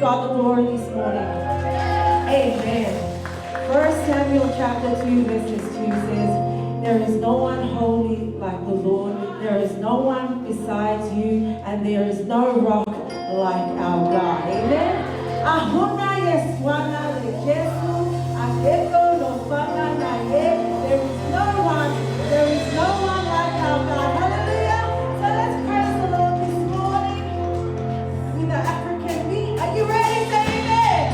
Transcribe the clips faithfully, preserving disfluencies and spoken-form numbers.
God the glory this morning. Amen. First Samuel chapter two, verses two says, "There is no one holy like the Lord. There is no one besides you, and there is no rock like our God." Amen. ʻA huna ʻa e ʻEiki, ʻa e ʻEiki, ʻa e ʻEiki ʻoku fānau ʻa e ʻEiki. There is no one, there is no one like our God. Hallelujah. So let's praise the Lord this morning with the African beat. Are you ready? Say amen.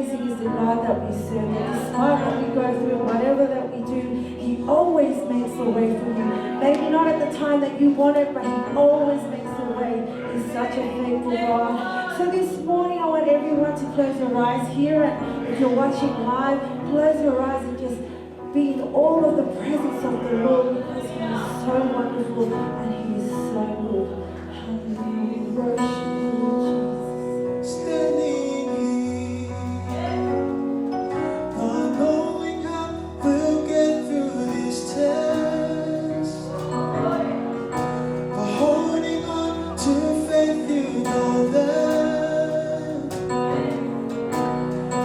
Is the God that we serve. That despite what we go through, whatever that we do, He always makes a way for you. Maybe not at the time that you want it, but He always makes a way. He's such a faithful God. So this morning, I want everyone to close your eyes here, and if you're watching live, close your eyes and just be in all of the presence of the Lord, because He is so wonderful and He is so good. Hallelujah. We worship you, Lord Jesus. Standing here, not knowing how we'll get through this test, but holding on to faith, you know that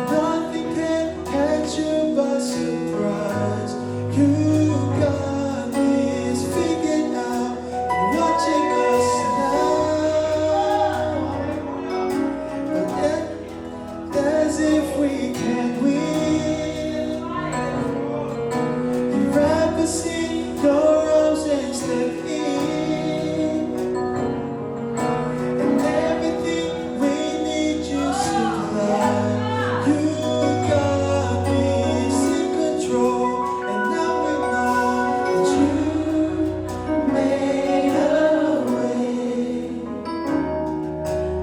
nothing can catch you by surprise. You got this figured out, watching us now. But as if we can win, you wrap us in your arms and step in. And everything we need you supply. You got this in control, and now we know that you made a way.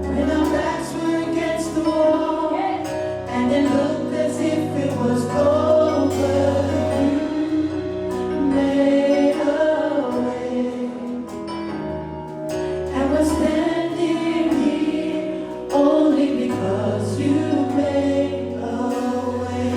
When our backs were against the wall, and it looked as if it was over, you made a way. And we're standing here only because you made a way.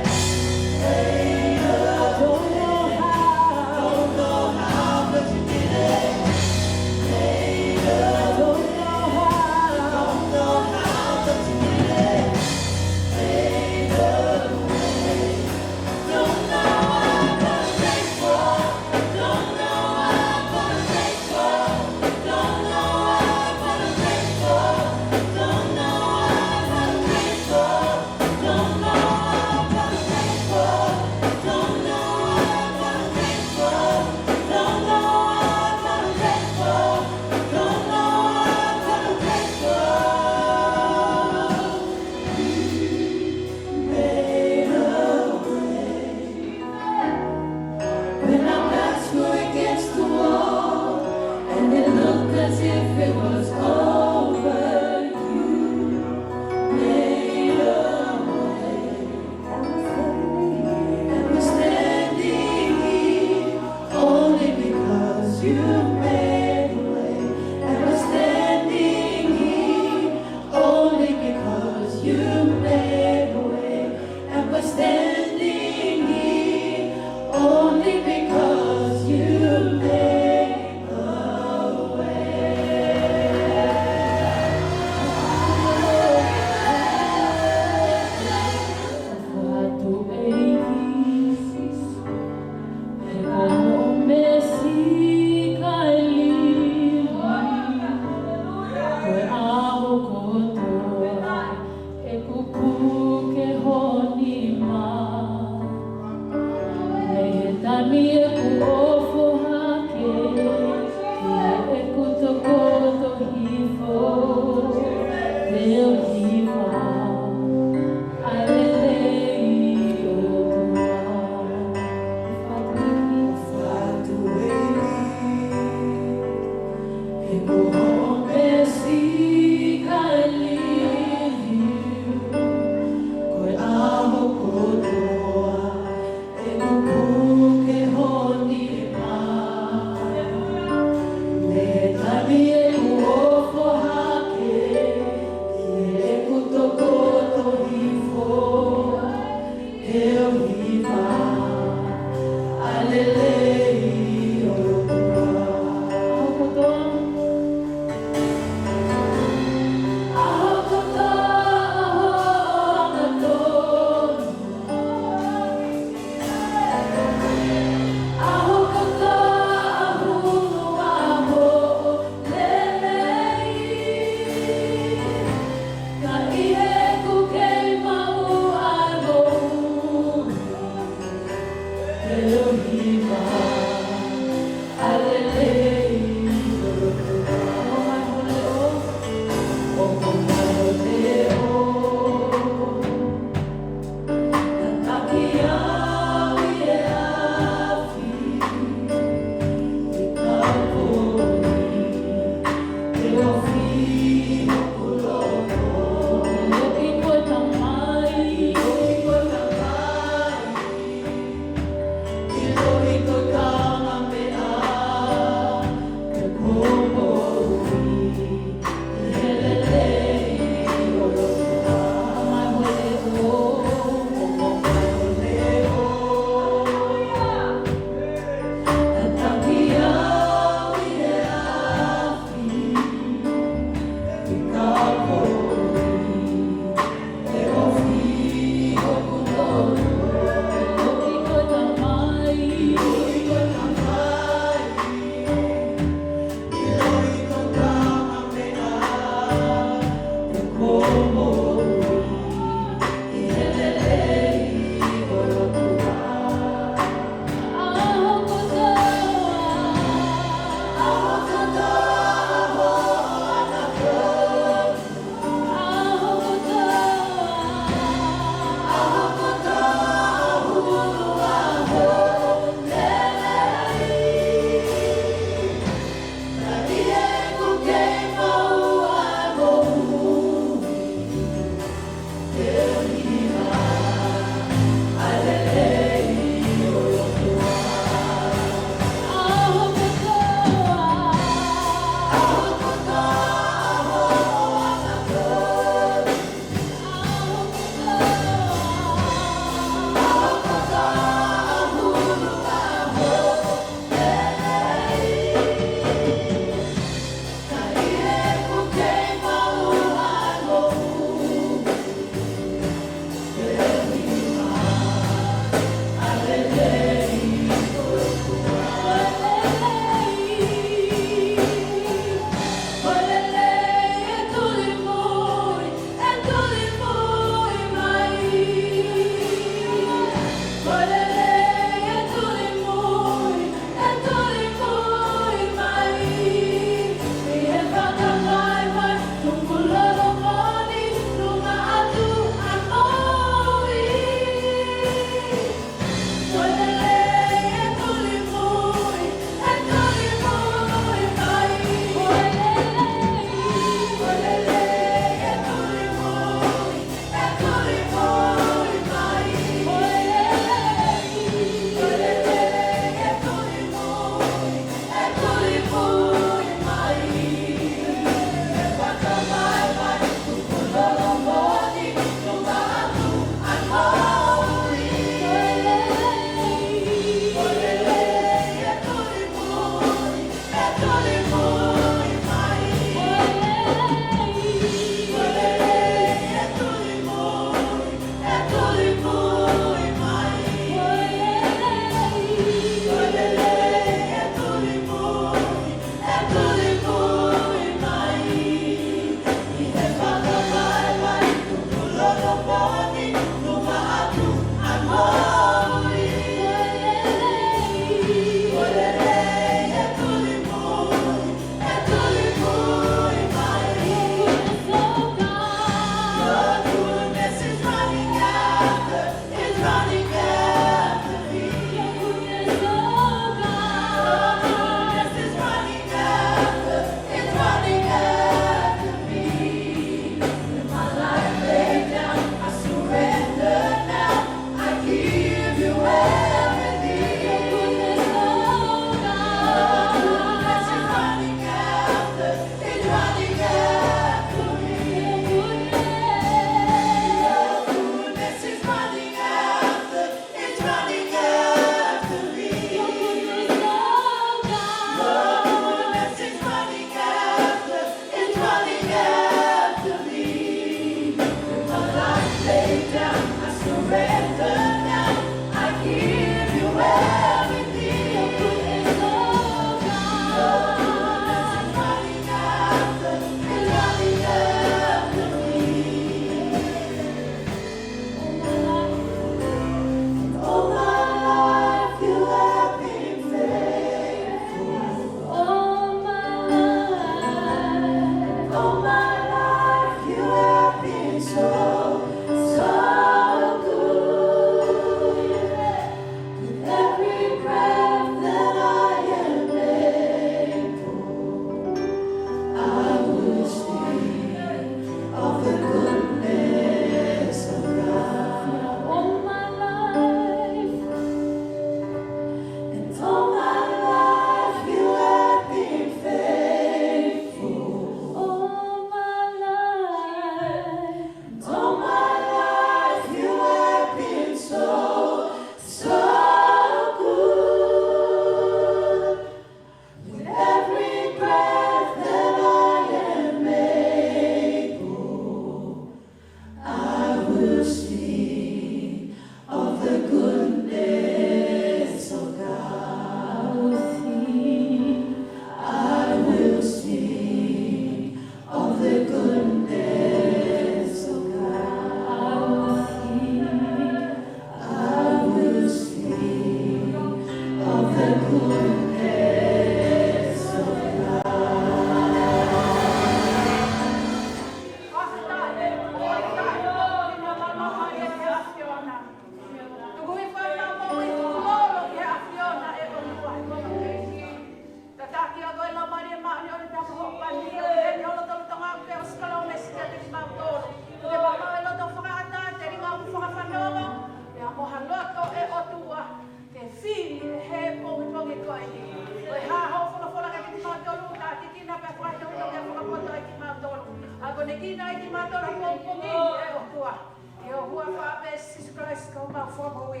Tau mau fakamoʻui.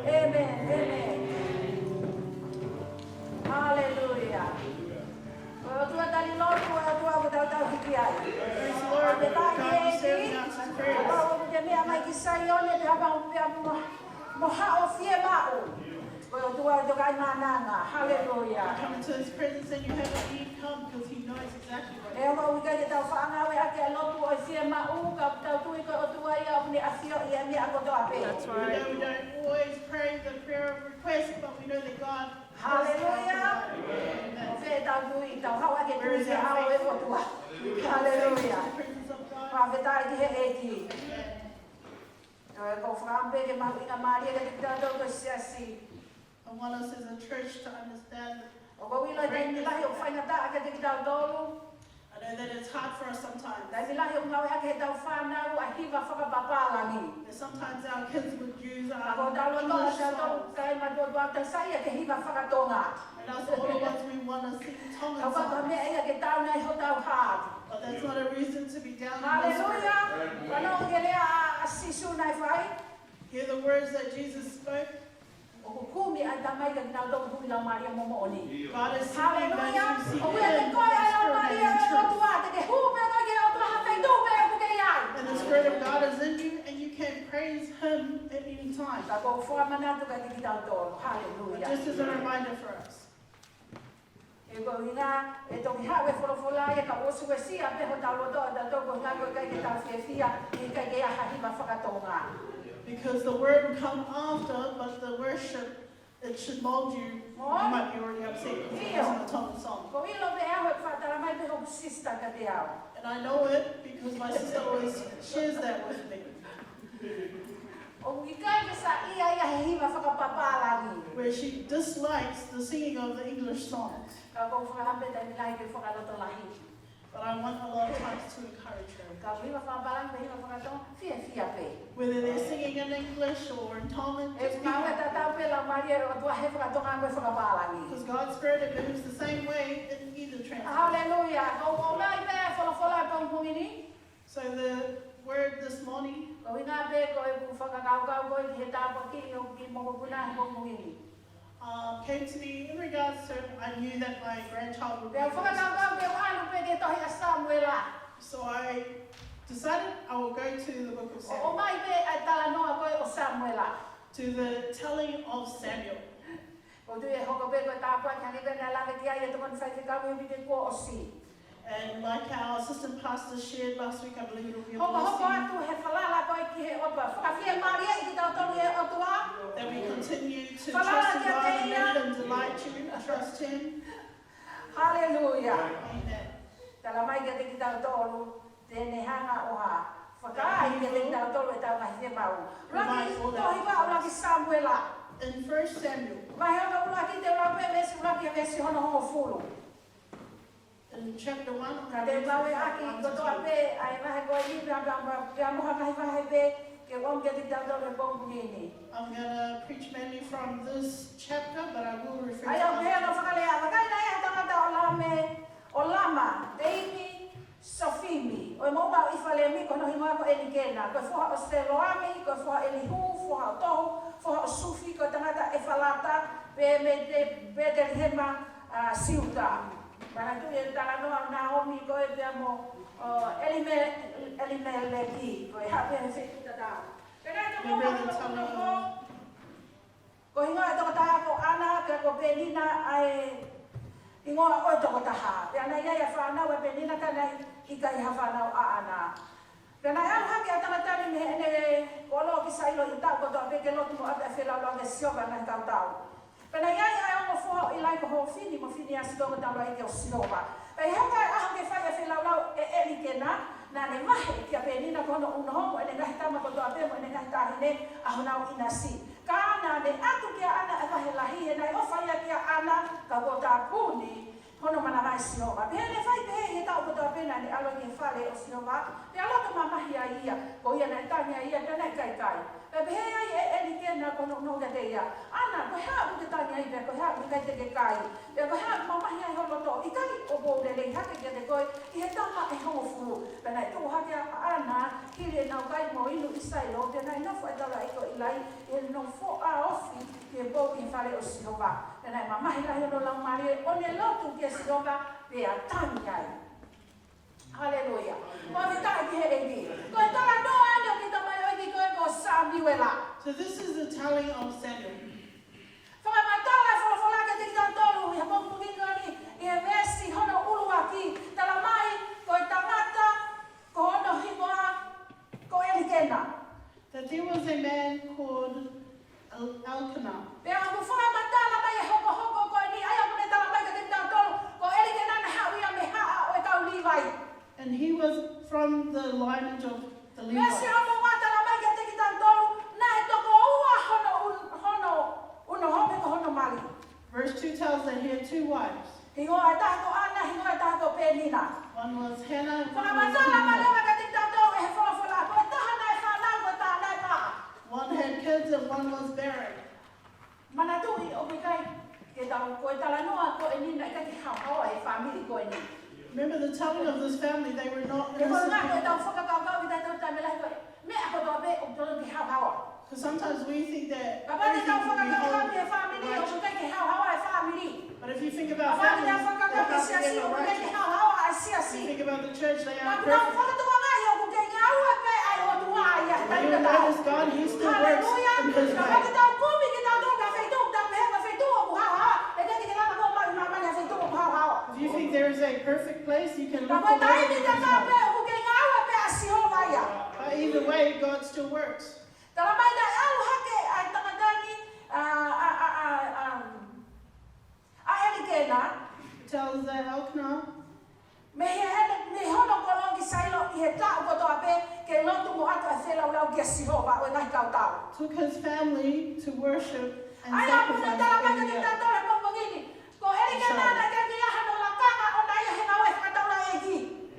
ʻĒmeni, ʻēmeni. Haleluia. Ko e ʻOtua tali lotu, ko e ʻOtua ʻoku tau tauhi ki ai. Praise the Lord. Pea pehē ki he ʻEiki, ʻoku ke meʻa mai ki Saione, pea pau pea mo, mo haʻo fiemaʻu. Ko e ʻOtua ʻoku tokaimaʻananga. Haleluia. Come into his presence and you have a need, come, 'cause he knows exactly what you need. ʻOku ʻikai ke tau faʻa ngāueʻaki e lotu ʻo e fiemaʻu, ka tau tui ko e ʻOtua ia ʻoku ne ʻafioʻi e meʻa kotoa pē. That's right. We know we don't always pray the prayer of request, but we know that God does help us. Haleluia. Amen. ʻOku fē ʻetau tui, tau haʻu ʻaki e tui ki he ʻao ʻo e ʻOtua. Haleluia. Where is our faith? The presence of God. Fakafetaʻi ki he ʻEiki. Amen. ʻOku ou fakaʻamu pē ke mahuʻingamālie kiate kitautolu ko e siasi. I want us as a church to understand that ʻOku ou ʻilo ʻi he taimi lahi ʻoku faingataʻa kiate kitautolu. I know that it's hard for us sometimes. Taimi lahi ʻoku ngāueʻaki heʻetau fānau ʻa e hiva fakapapālangi. That sometimes our kids would use, um, English songs. Ka ko tautolu ʻoku tau kai matuʻotuʻa, tau saiʻia ki he hiva fakatonga. And us, all of us, we wanna sing Tongan songs. Ka ʻoku ʻikai ko ha meʻa ia ke taau ai hotau heart. But that's not a reason to be down in the spirit. Haleluia. Fanongo ki he lea ʻa Sīsū naʻe fai. Hear the words that Jesus spoke. ʻOku kumi ʻa e Tamai kiate kinautolu ʻoku ʻi he laumālie mo e moʻoni. God is seeking those who seek Him in spirit and in truth. Haleluia. ʻOku ʻiate koe ʻa e laumālie ʻo e ʻOtua, te ke hū pē koe ki he ʻOtua ha feituʻu pē ʻoku ke ʻi ai. And the Spirit of God is in you, and you can praise Him at any time. Ka ʻoku ou fakamanatu kiate kitautolu. Haleluia. But just as a reminder for us. He ko e ʻuhinga, ʻe toki haʻu e folofola ia ka ʻoku uesia pē hotau loto ʻatautolu ko e ʻuhinga ko e ʻikai ke tau fiefia, he ʻikai ke ʻi ai ha hiva fakatonga. Because the word will come after, but the worship, it should mold you. You might be already upset because it wasn't a Tongan song. ʻIo. ʻOku ou ʻilo pē ʻe au he ʻoku faʻa tala mai pē hoku sister kiate au. And I know it because my sister always shares that with me. ʻOku ʻikai ke saiʻia ia he hiva fakapapālangi. Where she dislikes the singing of the English songs. Ka ʻoku ou fakaʻamu pē taimi lahi ke fakalotolahi. But I want a lot of times to encourage her. Ka ko e hiva fakapapālangi pe hiva fakatonga, fiefia pē. Whether they're singing in English or in Tongan, just be happy. ʻOku ngāue tatau pē laumālie ʻo e ʻOtua he fakatonga mo e fakapālangi. 'Cause God's Spirit, it moves the same way in either translation. Haleluia. ʻOku ʻomai pē folofola pongipongi ni. So the word this morning, Ko e ʻuhinga pē ko ʻeku fakakaukau ko ē ki he tāpuaki ʻo e kiʻi mokopuna he pongipongi ni. um, came to me in regards to, I knew that my grandchild would be blessed. Pea u fakakaukau ke u ʻalu pē ki he tohi ʻa Samuela. So I decided I will go to the book of Samuel. ʻO ʻomai pē ʻa e talanoa ko ē ʻo Samuela. To the telling of Samuel. ʻOku ou tui ʻe hoko pē ko e tāpuaki hangē ko e naʻe lave ki ai e tokoni faifekau he uike kuo ʻosi. And like our assistant pastor shared last week, I believe it'll be a blessing. Hokohoko atu he falala ko ē ki he ʻOtua. Fakafiemālieʻi kitautolu ʻe he ʻOtua. That we continue to trust in God and let Him delight you, trust Him. Falala kiate ia. Haleluia. Amen. Tala mai kiate kitautolu, te ne hanga ʻo hā. Fakaai kiate kitautolu ʻetau ngaahi fiemaʻu. ʻUluaki Tohi Tapu, ʻuluaki Samuela. In First Samuel. Vahe ʻuluaki, te u lau pē veesi ʻuluaki ki he veesi hono hongofulu. In chapter one, Ka te u ngāueʻaki kotoa pē ʻa e vahe ko eni, pea, pea, pea, pea mo ha ngaahi vahe pē ke u ʻomi kiate kitautolu he pongipongi ni. I'm gonna preach mainly from this chapter, but I will refer to other chapters. ʻA ia ʻoku pehē hono fakalea, vakai naʻe ʻi ai ha tangata ʻo Lame, ʻo Lama, teini Sofimi, ʻo e moʻunga ʻo ʻIfalemi, ko hono hingoa ko ʻElikena, ko e foha ʻo Seloami, ko e foha ʻo ʻElihu, foha ʻo Tohu, foha ʻo Sufi, ko e tangata ʻEfalata, pea mei Te-, Petelihema, ʻa Siuta. Manatuʻi e talanoa ʻo Naomi ko ē pea mo, ʻo Elime-, Elimeleki, ko e hape he feituʻu tatau. Pea naʻe toko Remember the telling of Ko e hingoa ʻo e tokotaha ko ʻAna, pea ko Penina ʻa e hingoa ʻo e tokotaha. Pea naʻe ʻi ai ʻa e fānau ʻa Penina ka naʻe ʻikai ha fānau ʻa ʻAna. Pea naʻe ʻalu hake ʻa e tangata ni mei heʻene kolo ki Sailo ʻi he taʻu kotoa pē ke lotu mo ʻave ʻa e feilaulau kia Sihova ʻi he ngaahi kautau. Pea naʻe ʻi ai ʻa e ongo foha ʻo ʻIlai ko Hofini mo Finiasi ko e ongo taulaʻeiki ʻo Sihova. Pea ʻi he hoko ʻa e ʻaho ke fai ʻa e feilaulau ʻe ʻElikena, naʻa ne vahe kia Penina ko hono ʻunoho mo ʻene ngaahi tama kotoa pē mo ʻene ngaahi taʻahine ʻa honau ʻinasi. Ka naʻa ne ʻatu kia ʻAna ʻa e vahe lahi, he naʻe ʻofa ia kia ʻAna, ka kuo tāpuni hono manavahē ʻe Sihova. Pea naʻe fai pehē ʻi he taʻu kotoa pē naʻa ne ʻalu ki he fale ʻo Sihova, pea loto mamahi ai ia, ko ia naʻe tangi ai ia, pea naʻe ʻikai kai. Pea pehē ai ʻe ʻElikena ko hono ʻunoho kiate ia, ʻAna, ko e hā ʻoku ke tangi ai, pea ko e hā ʻoku ʻikai te ke kai? Pea ko e hā ʻoku mamahi ai ho loto? ʻIkai ʻoku ou lelei hake kiate koe ʻi he tama ʻe hongofulu? Pea naʻe tuʻu hake ʻa ʻAna, hili ʻenau kai mo inu ʻi Sailo, pea naʻe nofo ʻa e taulaʻeiki ʻo Ilai, ʻi he nofoʻa ofi ki he pou ʻi he fale ʻo Sihova. Pea naʻe mamahi lahi hono laumālie ʻo ne lotu kia Sihova pea tangi ai. Haleluia. Fakafetaʻi ki he ʻEiki. Ko e talanoa eni ʻoku tau maʻu ʻi he ko e ko Samiuela. So this is the telling of Samuel. Fakamatala e folofola kiate kitautolu ʻi he pongipongi ni ʻi he veesi hono ʻuluaki, talamai ko e tangata ko hono hingoa ko ʻElikena. That there was a man called El- Elkanah. Pea ʻoku fakamatala mai e hokohoko ko eni, ʻa ia ʻoku ne talamai kiate kitautolu, ko ʻElikena naʻe haʻu ia mei he haʻa ʻo e kau Līvai. And he was from the lineage of the Levites. Veesi hono ua talamai kiate kitautolu, naʻe toko ua hono un- hono unoho pe ko hono mali. Verse two tells that he had two wives. Hingoa ʻe taha ko ʻAna, hingoa ʻe taha ko Penina. One was Hannah and one was Peninnah. Fakamatala mai leva kiate kitautolu ʻe he folofola, ko e taha naʻe fānau, ko e taha naʻe pā. One had kids and one was barren. Manatuʻi ʻoku ʻikai ke tau, ko e talanoa ko eni naʻe ʻikai ke haohaoa e fāmili ko eni. Remember the telling of this family, they were not innocent people. Ko e ngaahi ko e tau fakakaukau kitautolu taimi lahi ko e meʻa kotoa pē ʻoku totonu ke haohaoa. Because sometimes we think that everything will be held righteous. Kapau te tau fakakaukau ki he fāmili, ʻoku ʻikai ke haohaoa e fāmili. But if you think about families, they have to be in a righteous. Kapau te tau fakakaukau ki he siasi, ʻoku ʻikai ke haohaoa e siasi. If you think about the church, they aren't perfect. Ka tau fakatokangaʻi ʻoku kei ngāue pē ʻa e ʻOtua ia he taimi tatau. But you notice God, he still works in his way. Haleluia. Kapau te tau kumi kitautolu ki ha feituʻu, tau pehē ko e feituʻu ʻoku haohaoa. ʻE ʻikai ke lava koe ʻo maʻu ʻi māmani ha feituʻu ʻoku haohaoa. If you think there is a perfect place, you can look for it in his way. Ka ko e taimi tatau pē ʻoku kei ngāue pē ʻa Sihova ia. But either way, God still works. Talamai naʻe ʻalu hake ʻa e tangata ni, ʻa, ʻa, ʻa, ʻa, ʻa, ʻa ʻElikena. Tells that Elkanah. Mei he, mei hono kolo ki Sailo ʻi he taʻu kotoa pē ke lotu mo ʻoatu e feilaulau kia Sihova ʻo e ngaahi kautau. Took his family to worship and sacrifice every year. ʻA ia ʻoku ne talamai kiate kitautolu he pongipongi ni. Ko ʻElikena naʻe ʻikai ke ʻi ai hano lakanga ʻoʻona ia he ngāue fakataulaʻeiki.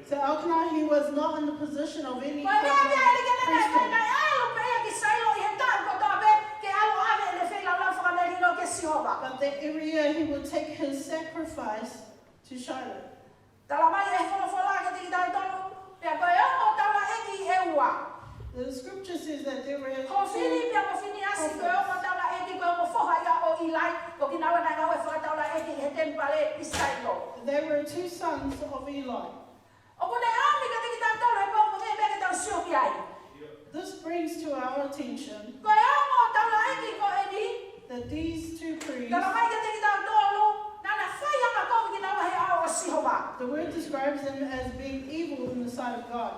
So Elkanah, he was not in the position of any priesthood. Ko e meʻa pē ʻa ʻElikena naʻe fai naʻe ʻalu pē ia ki Sailo ʻi he taʻu kotoa pē ke ʻalu ʻo ʻave ʻene feilaulau fakamelino kia Sihova. But that every year he would take his sacrifice to Shiloh. Talamai ʻe he folofola kiate kitautolu, pea ko e ongo taulaʻeiki ʻe ua. The scripture says that there were two prophets. Hofini pea mo Finiasi ko e ongo taulaʻeiki, ko e ongo foha ia ʻo ʻIlai, ko kinaua naʻe ngāue fakataulaʻeiki he temipale ʻi Sailo. There were two sons of Eli. ʻOku ne ʻomi kiate kitautolu he pongipongi ni e meʻa ke tau sio ki ai. This brings to our attention Ko e ongo taulaʻeiki ko eni, that these two priests, talamai kiate kitautolu, naʻa na fai angakovi kinaua he ʻao ʻo Sihova. The word describes them as being evil in the sight of God.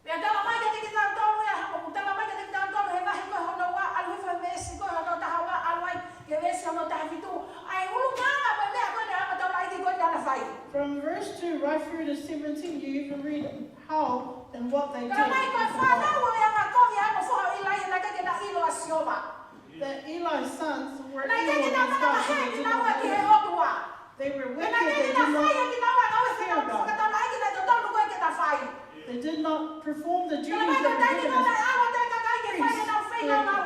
Pea talamai kiate kitautolu ia, ʻoku talamai kiate kitautolu he vahe ko hono ua, ʻalu hifo he veesi ko hono taha ua, ʻalu ai ki he veesi hono taha fitu. ʻA e ʻulungaanga mo e meʻa ko eni ʻa e ongo taulaʻeiki ko eni naʻa na fai. From verse two right through to seventeen, you even read how and what they did before God. Talamai ko e fānau ʻo e angakovi ʻa e ongo foha ʻo ʻIlai, naʻe ʻikai ke na ʻilo ʻa Sihova. That Eli's sons were evil in the sight of the Lord. Naʻe ʻikai ke na manavahē kinaua ki he ʻOtua. They were wicked, they did not fear God. Pea naʻe ʻikai ke na fai kinaua e ngāue fakataulaʻeiki naʻe totonu ko ē ke na fai. They did not perform the duties that were given as priests. Talamai ko e taimi ko ē naʻe ʻalu atu e kakai ke fai ʻenau feilaulau.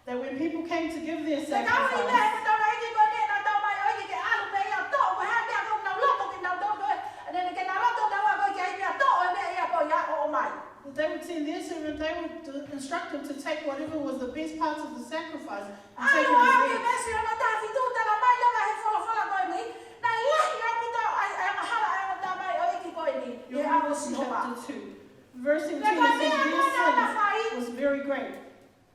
That when people came to give their sacrifice, Te kau i meʻa he taulaʻeiki ko eni, naʻa tau mai ʻo ʻEiki ke ʻalu pē ia ʻo toʻo, ko e hā e meʻa ʻoku nau loto ke nau toʻo ko ē, ʻa ʻene ke nau loto naua ko ē ki ai pea toʻo e meʻa ia ko ia ʻo ʻomai. They would send their servant, they would instruct them to take whatever was the best parts of the sacrifice and take it away. ʻAlu au ki he veesi hono taha fitu, talamai leva he folofola ko eni, naʻe lahi ʻaupito ʻa e, ʻa e angahala ʻa e ongo tamaioʻeiki ko eni ʻi he ʻao ʻo Sihova. You'll read this in chapter two. Verse seventeen, it says, their sin was very great.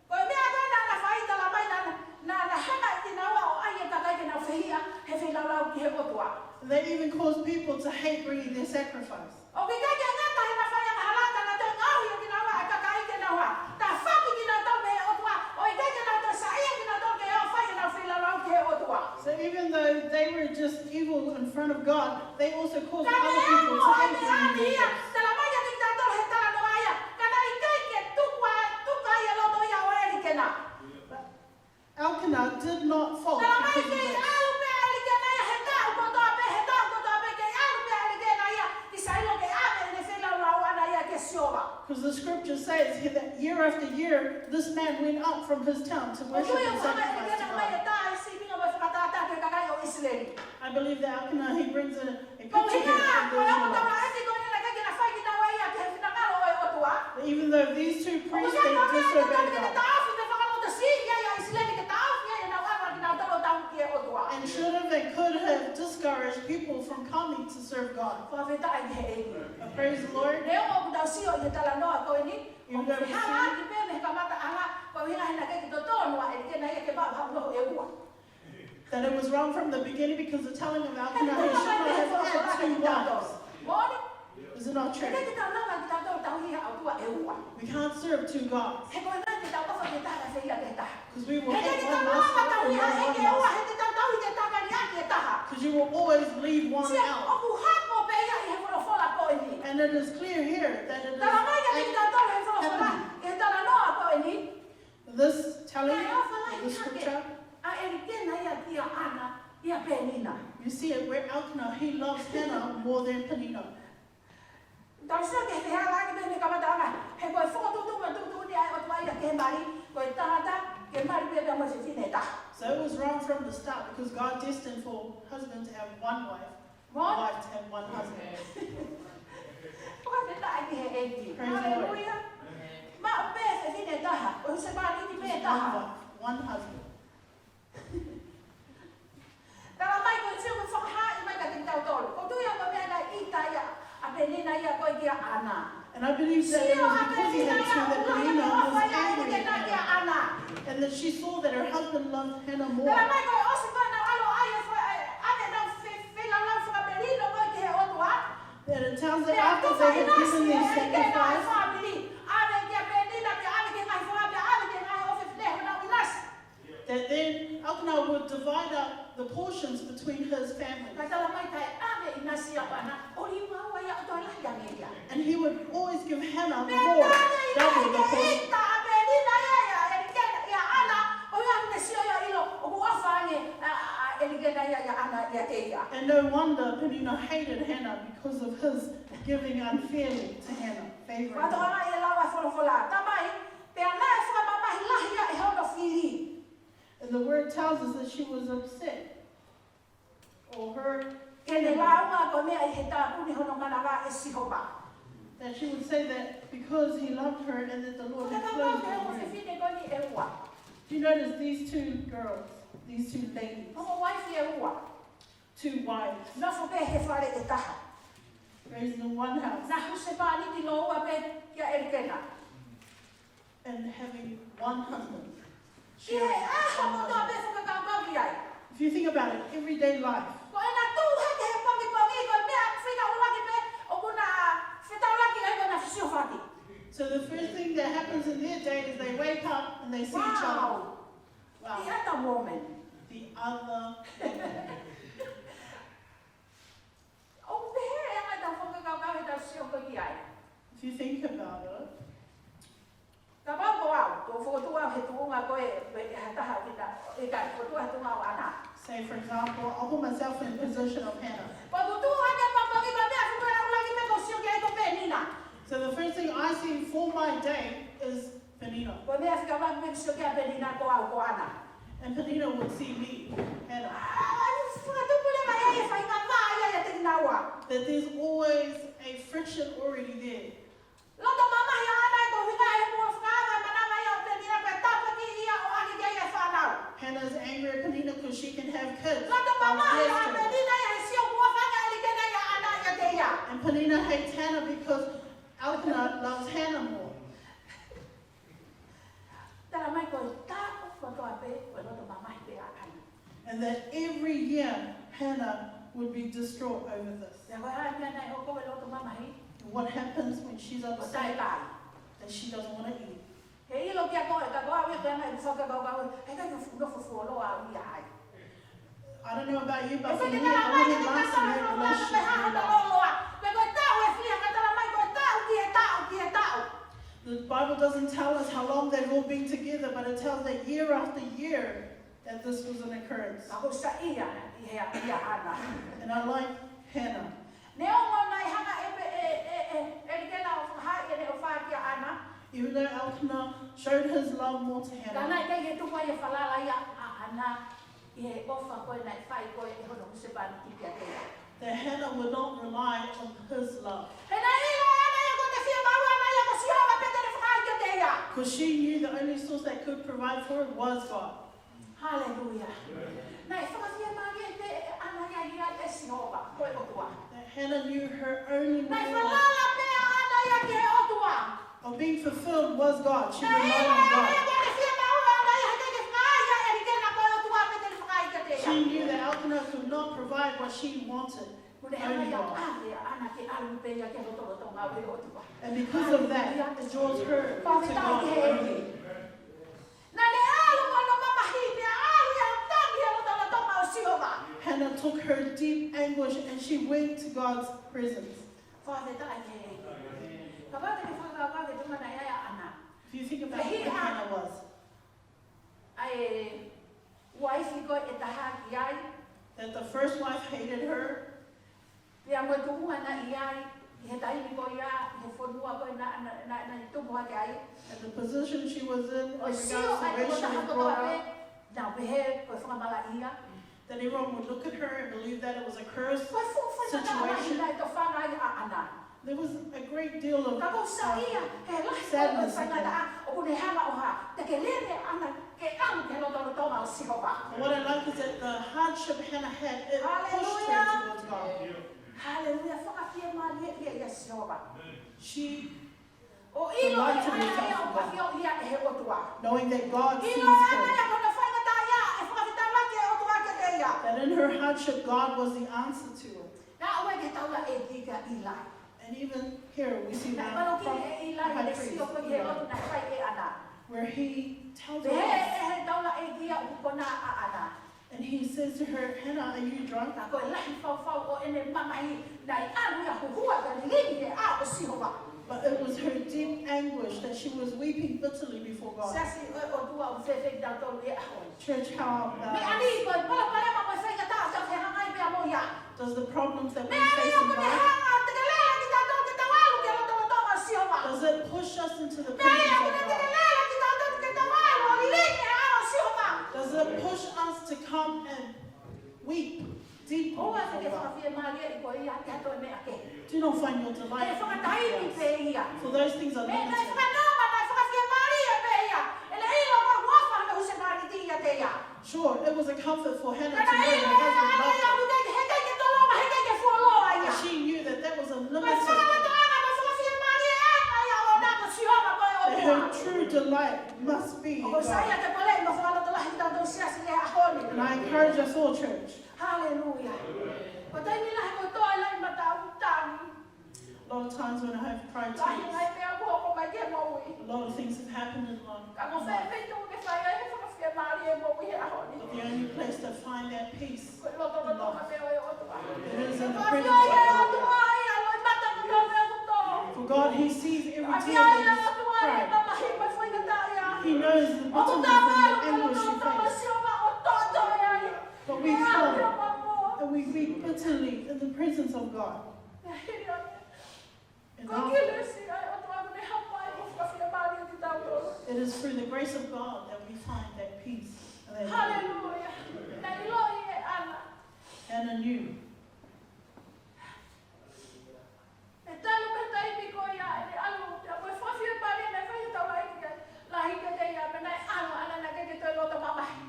Ko e meʻa ko ē naʻa na fai, talamai naʻa na, naʻa na hanga ʻe kinaua ʻo ʻai e kakai ke nau fehiʻa he feilaulau ki he ʻOtua. They even caused people to hate bringing their sacrifice. ʻOku ʻikai ke ngata heʻena fai angahala, ka naʻe toe ngaohi ʻe kinaua e kakai ke nau hā, tafoki kinautolu mei he ʻOtua, ʻo ʻikai ke nau toe saiʻia kinautolu ke ō ʻo fai ʻenau feilaulau ki he ʻOtua. So even though they were just evil in front of God, they also caused other people to hate bringing their gifts. Ka naʻe ongo e meʻa ni ia, talamai kiate kitautolu he talanoa ia, ka naʻe ʻikai ke tuku ʻa, tuku ai e loto ia ʻo ʻElikena. But Elkanah did not fault because of this. Talamai kei ʻalu pē ʻa ʻElikena ia he taʻu kotoa pē, he taʻu kotoa pē, kei ʻalu pē ʻa ʻElikena ia ki Sailo ke ʻave ʻene feilaulau ʻaʻana ia kia Sihova. 'Cause the scripture says here that year after year, this man went up from his town to worship and sacrifice to God. ʻOku ou tui ʻoku hanga ʻe ʻElikena ʻo ʻomai e tā e sīpinga mo e fakatātā ki he kakai ʻo ʻIsileli. I believe that Elkanah, he brings a, a picture here of the Israelites. Ko e ʻuhinga, ko e ongo taulaʻeiki ko eni naʻe ʻikai ke na fai kinaua ia ki he finangalo ʻo e ʻOtua. That even though these two priests, they disobeyed God, coming to serve God. Fakafetaʻi ki he ʻEiki. But praise the Lord. Neongo ʻoku tau sio ʻi he talanoa ko eni, Even though we hala see ʻaki pē mei he kamataʻanga, ko e ʻuhinga he naʻe ʻikai ke totonu ʻa ʻElikena ia ke maʻu ha ʻunoho ʻe ua. that it was wrong from the beginning because the telling of Elkanah, he should not have had two wives. Moʻoni, Is it not true? ʻikai ke tau nonga kitautolu ʻo tauhi ha ʻOtua ʻe ua. We can't serve two gods. He ko e ʻuhinga te tau ʻofa ki he taha, fehiʻa ki he taha. Because we will He ʻikai hate ke one tau nonga master and tauhi ha love one ʻEiki ʻe ua, master. he ʻikai ke tau tauhi ki he taha, ki he taha. Because you will always leave one Sio, out. ʻoku hako pē ia ʻi he folofola ko eni. And it is clear here that it is Tala mai kiate kitautolu he folofola, happening. ʻi he talanoa ko eni. This telling, Naʻe ʻofa lahi the hake scripture, ʻa ʻElikena ia kia ʻAna, ʻia Penina. You see it where Elkanah, he loves Hannah more than Peninnah. Tau sio ki he fehālaaki mei he kamataʻanga. He ko e fokotuʻutuʻu mo e tuʻutuʻuni ʻa e ʻOtua ia ki he mali, ko e tangata ke mali pē pea mo e fefine ʻe taha. So it was wrong from the start because God destined for husband to have one wife, Moʻoni. Wife to have one husband. Fakafetaʻi ki he ʻEiki. Praise the Lord. Haleluia. Maʻu pē fefine ʻe taha, ʻo husepāniti pē ʻe One taha. wife, one husband. Tala mai ko e sio ko e fakahā mai kiate kitautolu. ʻOku ou tui au ko e meʻa naʻe ʻita ia ʻa Penina ia ko ē kia ʻAna. And I believe that it was because he had two that Peninnah was angry at Hannah. And that she saw that her husband loved Hannah more. Tala mai ko e ʻosi ko ē naʻa nau ʻalu ʻo ʻai e fo-, ʻave ʻenau fe-, feilaulau fakamelino ko ē ki he ʻOtua. That it tells that after they had given their sacrifice, Family. ʻAve kia Penina, pea ʻave ki he ngaahi foha, pea ʻave ki he ngaahi ʻofefine honau ʻinasi. that then Elkanah would divide up the portions between his family. Ka tala mai kae ʻave ʻinasi ʻa ʻAna, ʻo liunga ua ia ʻo toe lahi ange ia. And he would always give Hannah more, double the portion. ʻIta ʻa Penina ia, ia, ʻElikena ia ʻAna, ʻo ia ne sio ia ʻilo, ʻoku ʻofa ange ʻa, ʻa, ʻa ʻElikena ia, ia ʻAna ia ʻiate ia. And no wonder Peninnah hated Hannah because of his giving unfairly to Hannah, favoring her. Fakatokangaʻi e lau ʻa e folofola. Tala mai, pea naʻe fakamamahi lahi ia ʻe hono fili. And the word tells us that she was upset, or her, Ke ne lāunga ko e meʻa ʻi he tāpuni hono manava ʻe Sihova. that she would say that because he loved her and that the Lord had Fakatau closed ke her homo womb. Fefine ko eni ʻe ua. Do you notice these two girls, these two ladies, Homo uaifi ʻe ua. Two wives? Nofo pē he fale ʻe taha. Raised in one house Na husepāniti lōua pē kia ʻElikena. And having one husband. Ki he ʻaho kotoa pē fakakaukau ki ai. If you think about it, everyday life. Ko ʻena tuʻu hake he pongipongi ko e meʻa fika ʻuluaki pē ʻoku na fetaulaki ai ko ʻena fisiofaki. So the first thing that happens in their day is they wake up and they see each other. Wow. Wow. The other woman. The other woman. ʻOku pehē ʻa e anga ʻetau fakakaukau ʻetau sio ko ē ki ai. If you think about it, Kapau ko au, ko e fokotuʻu au he tuʻunga ko ē, pe ha taha ʻo kita, ʻikai, fokotuʻu he tuʻunga ʻo ʻAna. Say, for example, I'll put myself in the position of Hannah. Ko e tuʻu ʻa e pongipongi ko e meʻa fika ʻuluaki pē ʻoku ou sio ki ai ko Penina. So the first thing I see for my day is Peninnah. Ko e meʻa fika ʻuluaki pē ʻoku ou sio ki ai Penina ko au ko ʻAna. And Peninnah would see me, Hannah. ʻA, ʻa, ʻa, fakatupu leva ia e faʻahinga mā ia ʻiate kinaua. That there's always a friction already there. Loto mamahi ʻa ʻAna ʻi he ʻuhinga ʻe muʻa fakaava manava ia ʻo Penina pea tāpuakiʻi ia ʻo ʻoange ki ai e fānau. Hannah's angry at Peninnah because she can have kids. Loto mamahi ʻa Penina ia he sio kuo fanga ʻElikena ia ʻAna ʻiate ia. And Peninnah hates Hannah because Elkanah loves Hannah more. Tala mai ko e taʻu kotoa pē, ko e loto mamahi pē ʻa ʻAna. And that every year Hannah would be distraught over this. Pea ko e hā e meʻa naʻe hoko he loto mamahi? And what happens when she's Ko e upset taʻetaʻe. That she doesn't want to eat? He ʻilo kia koe, ka ko au ia ko e anga ʻeku fakakaukau, he ʻikai ke u nofo fuoloa au ia ai. I don't know about you, but for me, I wouldn't last in that relationship very long. Pe ko e taʻu ʻe fiha ka tala mai ko e taʻu ki he taʻu ki he taʻu. The Bible doesn't tell us how long they've all been together, but it tells that year after year that this was an occurrence. Ka ko sa ia, ʻi he ia ʻAna. And I like Hannah. Neongo naʻe hanga ʻe pe-, ʻe, ʻe, ʻe, ʻElikena ʻo fakahā ʻene ʻofa kia ʻAna. Even though Elkanah showed his love more to Ka Hannah, naʻe ʻikai ke tuku ai e falala ia ʻa ʻAna ʻi he ʻofa ko ē naʻe fai ko ē ʻe hono husepāniti kiate ia. that Hannah would not rely on his love. He naʻe ʻilo ʻe ʻAna ia ko ʻene fiemaʻu ʻana ia ko Sihova pē te ne fakahā kiate ia. Because she knew the only source that could provide for her was God. Haleluia. Naʻe fakafiemālie pē ʻe ʻAna ia Ia ʻe Sihova, ko e ʻOtua. That Hannah knew her only way of, falala pē ʻa ʻAna ia ki he ʻOtua. Of being fulfilled was God. She relied on God. Naʻe ʻilo ʻe ʻAna ia ʻoku ne fiemaʻu ʻe ʻAna ia he ʻikai ke fakaʻai ia ʻe ʻElikana, ko e ʻOtua pē te ne fakaʻai kiate ia. She knew that Elkanah could not provide what she wanted. Mo ne hanga ia ʻo ʻave ʻa ʻAna ke ʻalu pē ia ki he lotolotonga ʻo e ʻOtua. And because of that, it draws her to God only. Naʻa ne ʻalu mo hono mamahi pea ʻalu ia ʻo tangi he lotolotonga ʻo Sihova. Hannah took her deep anguish and she went to God's presence. Fakafetaʻi ki he ʻEiki. Kapau te ke fakakaukau ki he tuʻunga naʻe ʻi ai ʻa ʻAna. If you think about where Hannah was, ʻa e uaifi ko ē ʻe taha ki ai. That the first wife hated her. Pea mo e tuʻunga naʻe ʻi ai ʻi he taimi ko ia, ʻi he fonua ko ē naʻa, naʻa, naʻa, naʻe tupu hake ai. And the position she was in, ʻo sio ai ki he racial kotoa pē, naʻa nau pehē ko e fakamalaʻia. That everyone would look at her and believe that it was a curse situation. Ko e fuʻu faingataʻa lahi naʻe tofanga ai ʻa ʻAna. There was a great deal of, um, sadness in that. Ka ʻoku ou saiʻia he lahi ko ē ʻo e faingataʻa, ʻoku ne hanga ʻo hā, te ke lele ʻAna ke ʻalu ki he lotolotonga ʻo Sihova. But what I like is that the hardship Hannah had, it pushed her towards God. Haleluia. Fakafiemālieʻia ʻia Sihova. She delighted herself in God, knowing that God sees her. ʻO ʻilo ʻe ʻAna ia ko hono faingataʻaʻia, ʻe fakafetaulaki e ʻOtua kiate ia. That in her hardship, God was the answer to it. Naʻe ʻalu ki he taulaʻeiki ko ʻĪlai. And even here we see the high priest, Eli, where he tells her, and he says to her, "Hannah, are you drunk?" Ka ko e lahi fau ʻo ʻene mamahi, naʻe ʻalu ia ʻo huhu ʻo lilingi he ʻao ʻo Sihova. But it was her deep anguish that she was weeping bitterly before God. Siasi ʻo e ʻOtua, ʻoku fēfē kitautolu he ʻaho ni? Church, how about us? Meʻa ni ko e palopalema mo e faingataʻa ʻoku tau fehangahangai mo ia. Does the problems that we face in life, meʻa ni ʻoku ne hanga ʻo tekelela kitautolu ke tau ʻalu ki he lotolotonga ʻo Sihova? Does it push us into the presence of God? Meʻa ni ʻoku ne tekelela kitautolu ke tau ʻalu ʻo lilingi he ʻao ʻo Sihova? Does it push us to come and weep deeply before God? ʻOua te ke fakafiemālieʻi koe ia ʻi ha toe meʻa kehe. Do not find your delight in anything else. He fakataimi pē ia. For those things are limited. Naʻe fakanonga, naʻe fakafiemālie pē ia. ʻEne ʻilo ko e huafa hono husepāniti ʻiate ia. Sure, it was a comfort for Hannah to know her husband loved her. Ka naʻe ʻilo ʻe ʻAna ia ʻoku ʻikai ke, he ʻikai ke tolonga, he ʻikai ke fuoloa ia. But she knew that that was a limited, ko e fakalotolahi mo e fakafiemālie ʻaʻana ia ʻo nako Sihova ko e ʻOtua. That her true delight must be in God. ʻOku ou saiʻia ke poleʻi mo fakalotolahi kitautolu siasi he ʻaho ni. And I encourage us all, church. Haleluia. Ko e taimi lahi ʻoku ou toe laʻi mata ʻo tangi. A lot of times when I have cried tears, lahi e ngaahi meʻa kuo hoko mai ki he moʻui. A lot of things have happened in life. Ka ko e fē pē ʻoku ke fai ai e fakafiemālie ʻi he moʻui he ʻaho ni? But the only place to find that peace in life, ko e lotolotonga pē ʻo e ʻOtua. It is in the presence of God. ʻOku ʻafioʻi ʻe he ʻOtua ia e loʻimata kotoa pē ʻoku tō. For God, He sees every tear that is cried. ʻOku ʻafioʻi ʻe he ʻOtua ia e mamahi mo e faingataʻaʻia. He knows the bitterness and the anguish you face. ʻOku tau ʻalu ki he lotolotonga ʻo Sihova ʻo toʻotoʻo ai. But we come and we weep bitterly in the presence of God. Pea hili ange. And after, it is through the grace of God that we find that peace and that joy. Haleluia. Naʻe ʻiloʻi ʻe ʻAna. Hannah knew. ʻE talu mei he taimi ko ia ʻene ʻalu, pea mo e fakafiemālie naʻe fai ʻe he taulaʻeiki lahi kiate ia, pea naʻe ʻalu ʻAna naʻe ʻikai ke toe loto mamahi.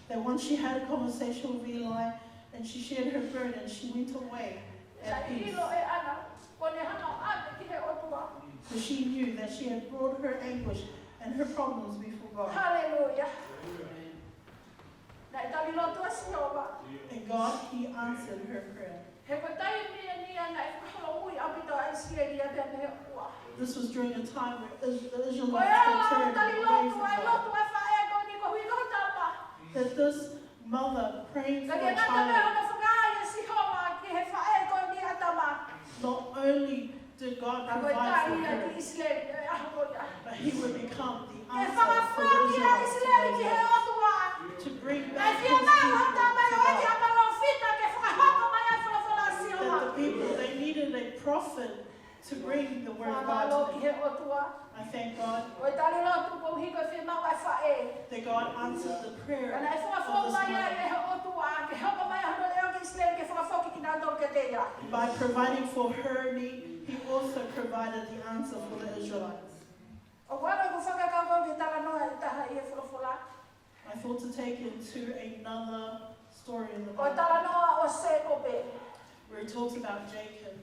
That once she had a conversation with Eli and she shared her burden, she went away at peace. Naʻe ʻilo ʻe ʻAna, ʻoku ne hanga ʻo ʻave ki he ʻOtua. For she knew that she had brought her anguish and her problems before God. Haleluia. Naʻe tali lotu ʻa Sihova. And God, He answered her prayer. He ko e taimi eni ia naʻe fakaholomui ʻaupito ʻa ʻIsileli ia mei he ʻOtua. This was during a time where Is-, the Israelites were turned away from God. Ko e ala ʻo e tali lotu, ʻa e lotu ʻa e faʻē ko eni koeʻuhi ko e tama. That this mother praying for a child, ka ke ngata pē hono fakaʻai ʻe Sihova ki he faʻē ko eni ʻa e tama, not only did God provide for her, ka ko e tali ia ki ʻIsileli he ʻaho ko ia, but He would become the answer for the Israelites today. Ke fakafoki ʻa ʻIsileli ki he ʻOtua. To bring back His people to God. Naʻe fiemaʻu ʻe he tama ia ʻo ʻeke ʻa e palōfita ke fakahoko mai ʻa e folofola ʻa Sihova. That the people, they needed a prophet to bring the word of God to them. Fakamālō ki he ʻOtua. I thank God. Ko e tali lotu koeʻuhi ko e fiemaʻu ʻa e faʻē. That God answered the prayer of this mother. Ka naʻe fakafou mai ai ʻe he ʻOtua ke hoko mai hono leʻo ki ʻIsileli ke fakafoki kinautolu kiate ia. By providing for her need, He also provided the answer for the Israelites. ʻOku ou ʻalu ʻo fakakaukau ki he talanoa ʻe taha ʻi he folofola. I thought to take it to another story in the Ko e Bible talanoa ʻo Sēkope. where it talks about Jacob.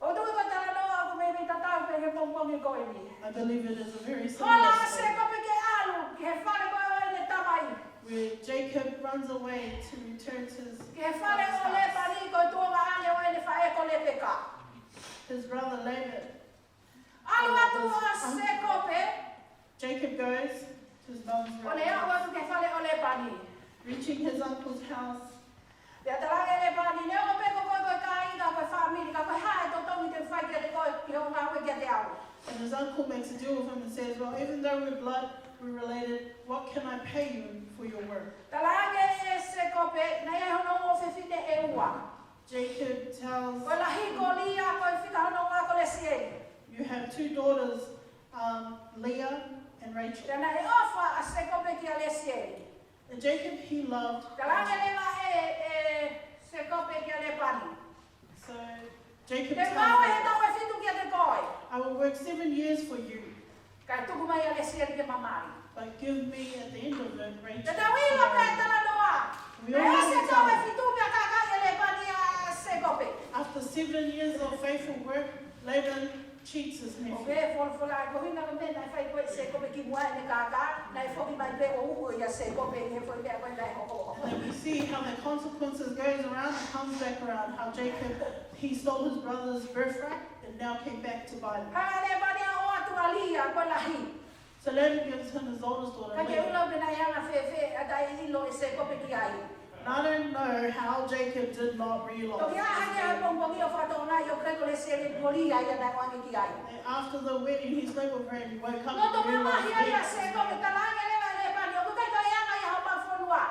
ʻOku ou tui ko e talanoa ʻoku meimei tatau pē he pongipongi ko eni. I believe it is a very Hola similar ʻa story Sēkope ke ʻalu ki he fale ko ē ʻo ʻene tamai. where Jacob runs away to return to his Ki he fale ʻo father's house. Lēpani, ko e tuonga ʻane ʻo ʻene faʻē ko Lepeka. His brother Laban. ʻAlu atu ʻa Sēkope, Jacob goes to his mother's ʻo ne aʻu house, atu ki he fale ʻo Lēpani. reaching his uncle's house. Pea talaange ʻe Lēpani, neongo pē ko koe ko e kāinga, ko e fāmili, ka ko e hā e totongi te u fai kiate koe ki hoʻo ngāue kiate au? And his uncle makes a deal with him and says, "Well, even though we're blood, we're related, what can I pay you for your work?" Talaange ʻe Sēkope, naʻe ʻi ai hono ongo fefine ʻe ua. Jacob tells, Ko e lahi ko Lia, ko e fika hono ua ko Lesieli. "You have two daughters, um, Leah and Rachel." Pea naʻe ʻofa ʻa Sēkope kia Lesieli. And Jacob, he loved Talaange Rachel. leva ʻe, ʻe Sēkope kia Lēpani, So Jacob te u tells ngāue he him, taʻu ʻe fitu kiate koe. "I will work seven years for you, Kae tuku mai ʻa Lesieli ke mamaʻo. but give me at the end of it, Rachel." Te tau ʻilo pē talanoa. We Naʻe all ʻosi e know taʻu ʻe that fitu pea kākaaʻi ʻe Lēpani ʻa Sēkope. after seven years of faithful work, Laban cheats his ʻOku nephew. ʻi ai e folofola ʻa e kohinga ko e meʻa naʻe fai ko ē ʻe Sēkope kimuʻa ʻene kākā, naʻe foki mai pē ʻo uku ia Sēkope ʻi he foʻi meʻa ko ē naʻe hoko. And then we see how the consequences goes around and comes back around, how Jacob, he stole his brother's birthright and now came back to buy them. Hanga ʻe Lēpani ʻo ʻoatu ʻa Lia ko e lahi. So Laban gives him his oldest daughter, Ka ke Leah. ʻilo pe naʻe anga fēfē ʻa e taʻeʻilo ʻe Sēkope ki ai. And I don't know how Jacob did not realize Toki ʻā hake he pongipongi ʻo fakatokangaʻi ʻoku ʻikai ko Lesieli, ko Lia ia naʻe ʻoange ki ai. that after the wedding he slept with her and he woke up Loto and realized mamahi ai ʻa then. Sēkope, talaange leva ʻe Lēpani, ʻoku ʻikai ko e anga ia homau fonua.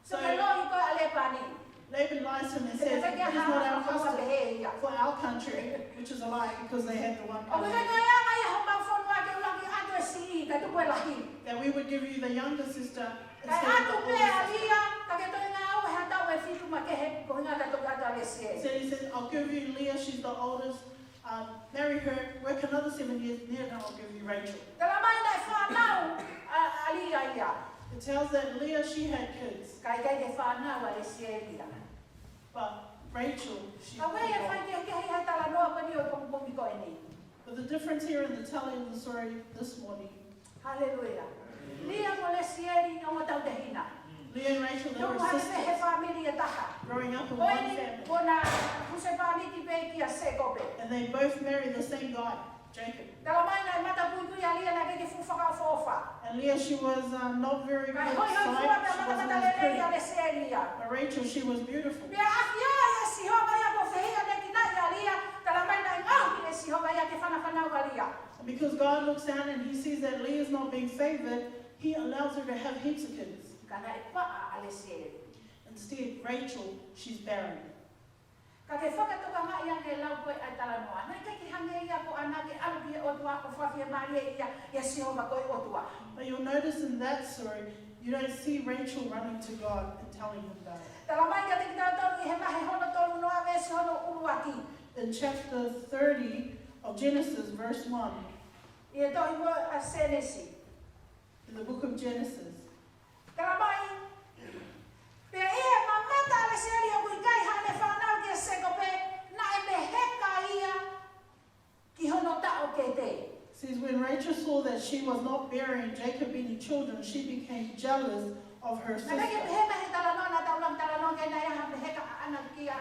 So So ke loi ko ē ʻa Lēpani. Laban lies to him and He says, ʻikai ke "He's ha not our ha ha custom pehē ia. for our country," which is a lie because they had the one ʻOku ʻikai country. ko e anga ia homau fonua ke u laki ʻatu e siʻi, kae tuku e lahi. That we would give you the younger sister Kae instead of the ʻatu pē older ʻa sister. Lia, ka ke toe ngāue ha taʻu ʻe fitu makehe, koeʻuhinga ka toki ʻatu ʻa Lesieli. So he said, "I'll give you Leah, she's the oldest. Um, marry her, work another seven years, then I'll give you Rachel." Tala mai naʻe fānau ʻa, ʻa Lia ia. It tells that Leah, she had kids, ka ʻikai ke fānau ʻa Lesieli ia. But Rachel, she had a daughter. Ka ʻoku ʻi ai e faikehekehe ʻi he talanoa ko eni ʻo e pongipongi ko eni. But the difference here in the telling of the story this morning, Haleluia. Lia mo Lesieli, ongo tautehina. Leah and Rachel, they were sisters. Tupu hake he fāmili ʻe taha. Growing up in one family. Ko eni, ko ʻena husepāniti pē kia Sēkope. And they both married the same guy, Jacob. Tala mai naʻe matakuikui ʻa Lia, naʻe ʻikai ke fuʻu fakaʻofoʻofa. And Leah, she was, um, not very good sight. Kae hoihoifua pea matamatalelei ʻa Lesieli ia. She wasn't as pretty. But Rachel, she was beautiful. Pea ʻafioʻi ʻe Sihova ia kuo fehiʻanekinaʻi ʻa Lia, tala mai naʻe ngaohi ʻe Sihova ia ke fanafana ʻa Lia. And because God looks down and he sees that Leah's not being favored, he allows her to have heaps of kids. Ka naʻe paʻa ʻa Lesieli. Instead, Rachel, she's barren. Ka ke fakatokangaʻi ange lau ko ē ʻa e talanoa, naʻe ʻikai ke hangē ia ko ʻAna ke ʻalu ki he ʻOtua ʻo fakafiemālieʻi ia ʻe Sihova ko e ʻOtua. But you'll notice in that story, you don't see Rachel running to God and telling him that. Tala mai kiate kitautolu ʻi he vahe hono tolu noa veesi hono ʻuluaki. In chapter thirty of Genesis, verse one, ʻI he tohi ko ē ʻa Sēnesi. In the book of Genesis. Tala mai, pea ʻi he mamata ʻa Lesieli ʻoku ʻikai haʻane fānau kia Sēkope, naʻe meheka ia ki hono taʻokete. Says, when Rachel saw that she was not bearing Jacob any children, she became jealous of her sister. Naʻe ʻikai ke pehē mai he talanoa naʻa tau lau talanoa ki ai naʻe ʻi ai ha meheka ʻa ʻAna kia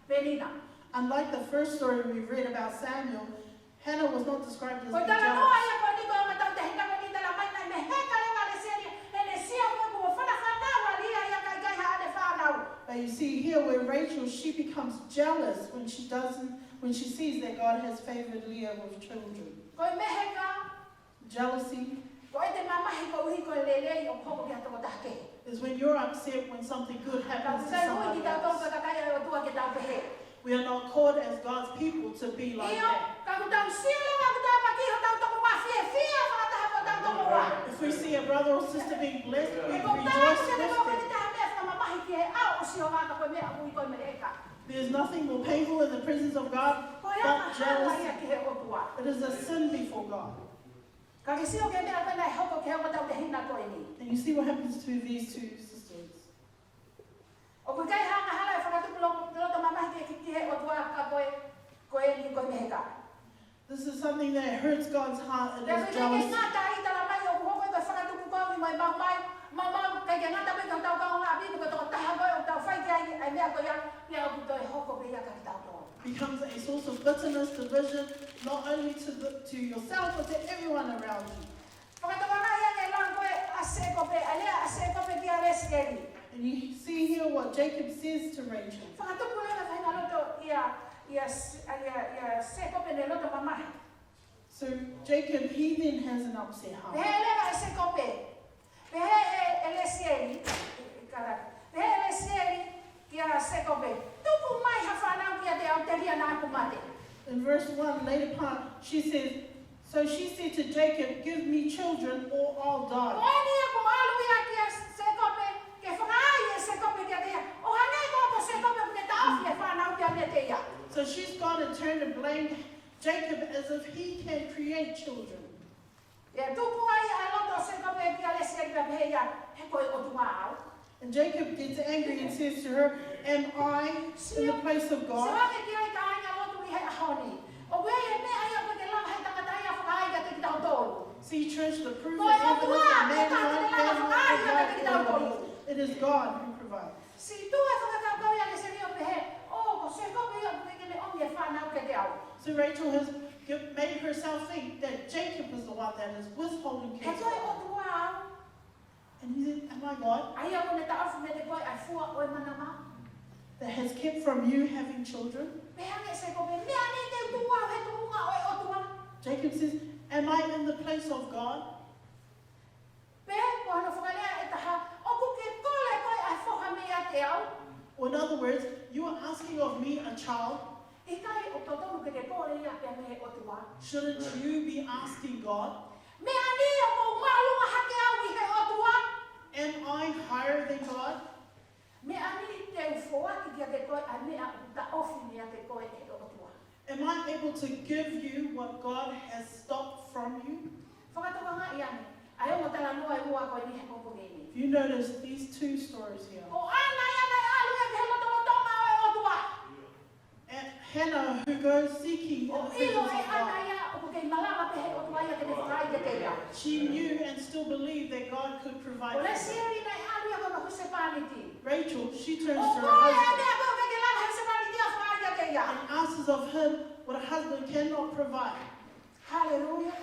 Penina. Unlike the first story we read about Samuel, Hannah was not described as being jealous. Ko e talanoa ia ko eni ko e ongo tautehina ko eni, tala mai naʻe meheka leva ʻa Lesieli heʻene sio ko ē kuo fanafana ʻa Lia ia ka ʻikai haʻane fānau. But you see here where Rachel, she becomes jealous when she doesn't, when she sees that God has favored Leah with children. Ko e meheka. Jealousy. Ko ʻete mamahi koeʻuhi ko e lelei ʻoku hoko ki ha tokotaha kehe. Is when you're upset when something good happens to somebody else. Ka ʻoku ʻikai ui kitautolu ko e kakai ʻa e ʻOtua ke tau pehē. We are not called as God's people to be like that. ʻIo, ka ʻoku tau sio leva ʻoku tāpuaki hotau tokoua, fiefia fakataha mo hotau tokoua. If we see a brother or sister being blessed, we rejoice with them. ʻE ʻikai ke tau pehē ha meʻa fakamamahi ki he ʻao ʻo Sihova ka ko e meʻa ʻoku ui ko e meheka. There's nothing more painful in the presence of God but jealousy. Ko e anga hala ia ki he ʻOtua. It is a sin before God. Ka ke sio ki he meʻa ko ē naʻe hoko ki he ongo tautehina ko eni. And you see what happens to these two sisters. ʻOku ʻikai hanga hala e fakatupu lo-, loto mamahi ki he, ki he ʻOtua ka ko e, ko e ni ko e meheka. This is something that hurts God's heart. It is jealousy. Pea ʻoku ʻikai ke ngata ai, tala mai ʻoku hoko ko e fakatupu kovi mai mau mai, mau mau, ʻikai ke ngata mai ka tau kau ngā bibu ka toko taha ko e ʻoku tau fai ki ai, ʻa e meʻa ko ia, pea ʻoku toe hoko pē ia ka ki tau tō. Becomes a source of bitterness, division, not only to the, to yourself, but to everyone around you. Fakatokangaʻi ange e lau ko ē ʻa Sēkope, ʻa e lea ʻa Sēkope kia Lesieli. And you see here what Jacob says to Rachel. Fakatupu leva e faʻahinga loto ia, ia, ia, ia Sēkope ne loto mamahi. So Jacob, he then has an upset heart. Pehē leva ʻe Sēkope. Pehē ʻe, ʻe Lesieli, ʻe, ʻe kara. Pehē ʻe Lesieli kia Sēkope. Tuku mai ha fānau kiate au telia naʻa ku mate. In verse one, later part, she says, so she said to Jacob, "Give me children or I'll die." Ko eni ia ko e ʻalu ia kia Sēkope, ke fakaai ʻe Sēkope kiate ia. ʻO hangē ko, ko Sēkope ʻoku ne taʻofi e fānau kiate ia. So she's gone and turned and blamed Jacob as if he can create children. Pea tupu ai ʻa e loto ʻo Sēkope kia Lesieli pea pehē ia, he ko e ʻOtua au. And Jacob gets angry and says to her, "Am I in the place of God?" Sio ange ki ai kāinga lotu ʻi he ʻaho ni. ʻOku ʻi ai e meʻa ia ʻoku ʻikai ke lava ʻe he tangata ia ʻo fakaai kiate kitautolu. See, church, the proof is evident that man won't be able to provide for the world. Ko e ʻOtua pē ʻoku lava ʻo fakaai kiate kitautolu. It is God who provides. Siʻi tuʻu e fakakaukau ia ʻa Lesieli ʻo pehē, ʻō, ko Sēkope ia ʻoku ʻikai ke ne ʻomi e fānau kiate au. So Rachel has gi-, made herself think that Jacob is the one that is withholding kids. He ko e ʻOtua au. And he said, "Am I God?" ʻA ia ʻoku ne taʻofi meiate koe ʻa e fua ʻo e manava. That has kept from you having children. Pehē ange ʻe Sēkope, meʻa ni te u tuʻu au he tuʻunga ʻo e ʻOtua. Jacob says, "Am I in the place of God?" Pe ko hono fakalea ʻe taha, ʻoku ke kole koe ʻa e foha meiate au? Or in other words, you are asking of me a child. ʻIkai ʻoku totonu ke ke kole ia pea mei he ʻOtua? Shouldn't you be asking God? Meʻa ni ʻoku ou māʻolunga hake au ʻi he ʻOtua? Am I higher than God? Meʻa ni te u foaki kiate koe ʻa e meʻa ʻoku taʻofi meiate koe ʻe he ʻOtua. Am I able to give you what God has stopped from you? Fakatokangaʻi ange ʻa e ongo talanoa ʻe ua ko eni he pongipongi ni. If you notice these two stories here, Ko ʻAna ia naʻe ʻalu ia ki he lotolotonga ʻo e ʻOtua. And Hannah, who goes seeking in the presence of God. ʻO ʻilo ʻe ʻAna ia ʻoku kei malava pē he ʻOtua ia ke ne fakaai kiate ia. She knew and still believed that God could provide for her. Ko Lesieli naʻe ʻalu ia ki hono husepāniti. Rachel, she turns to her husband. ʻO kole ʻa e meʻa ko ē ʻoku ʻikai ke lava ʻe he husepāniti ia ʻo fakaai kiate ia. And asks of him what a husband cannot provide. Haleluia.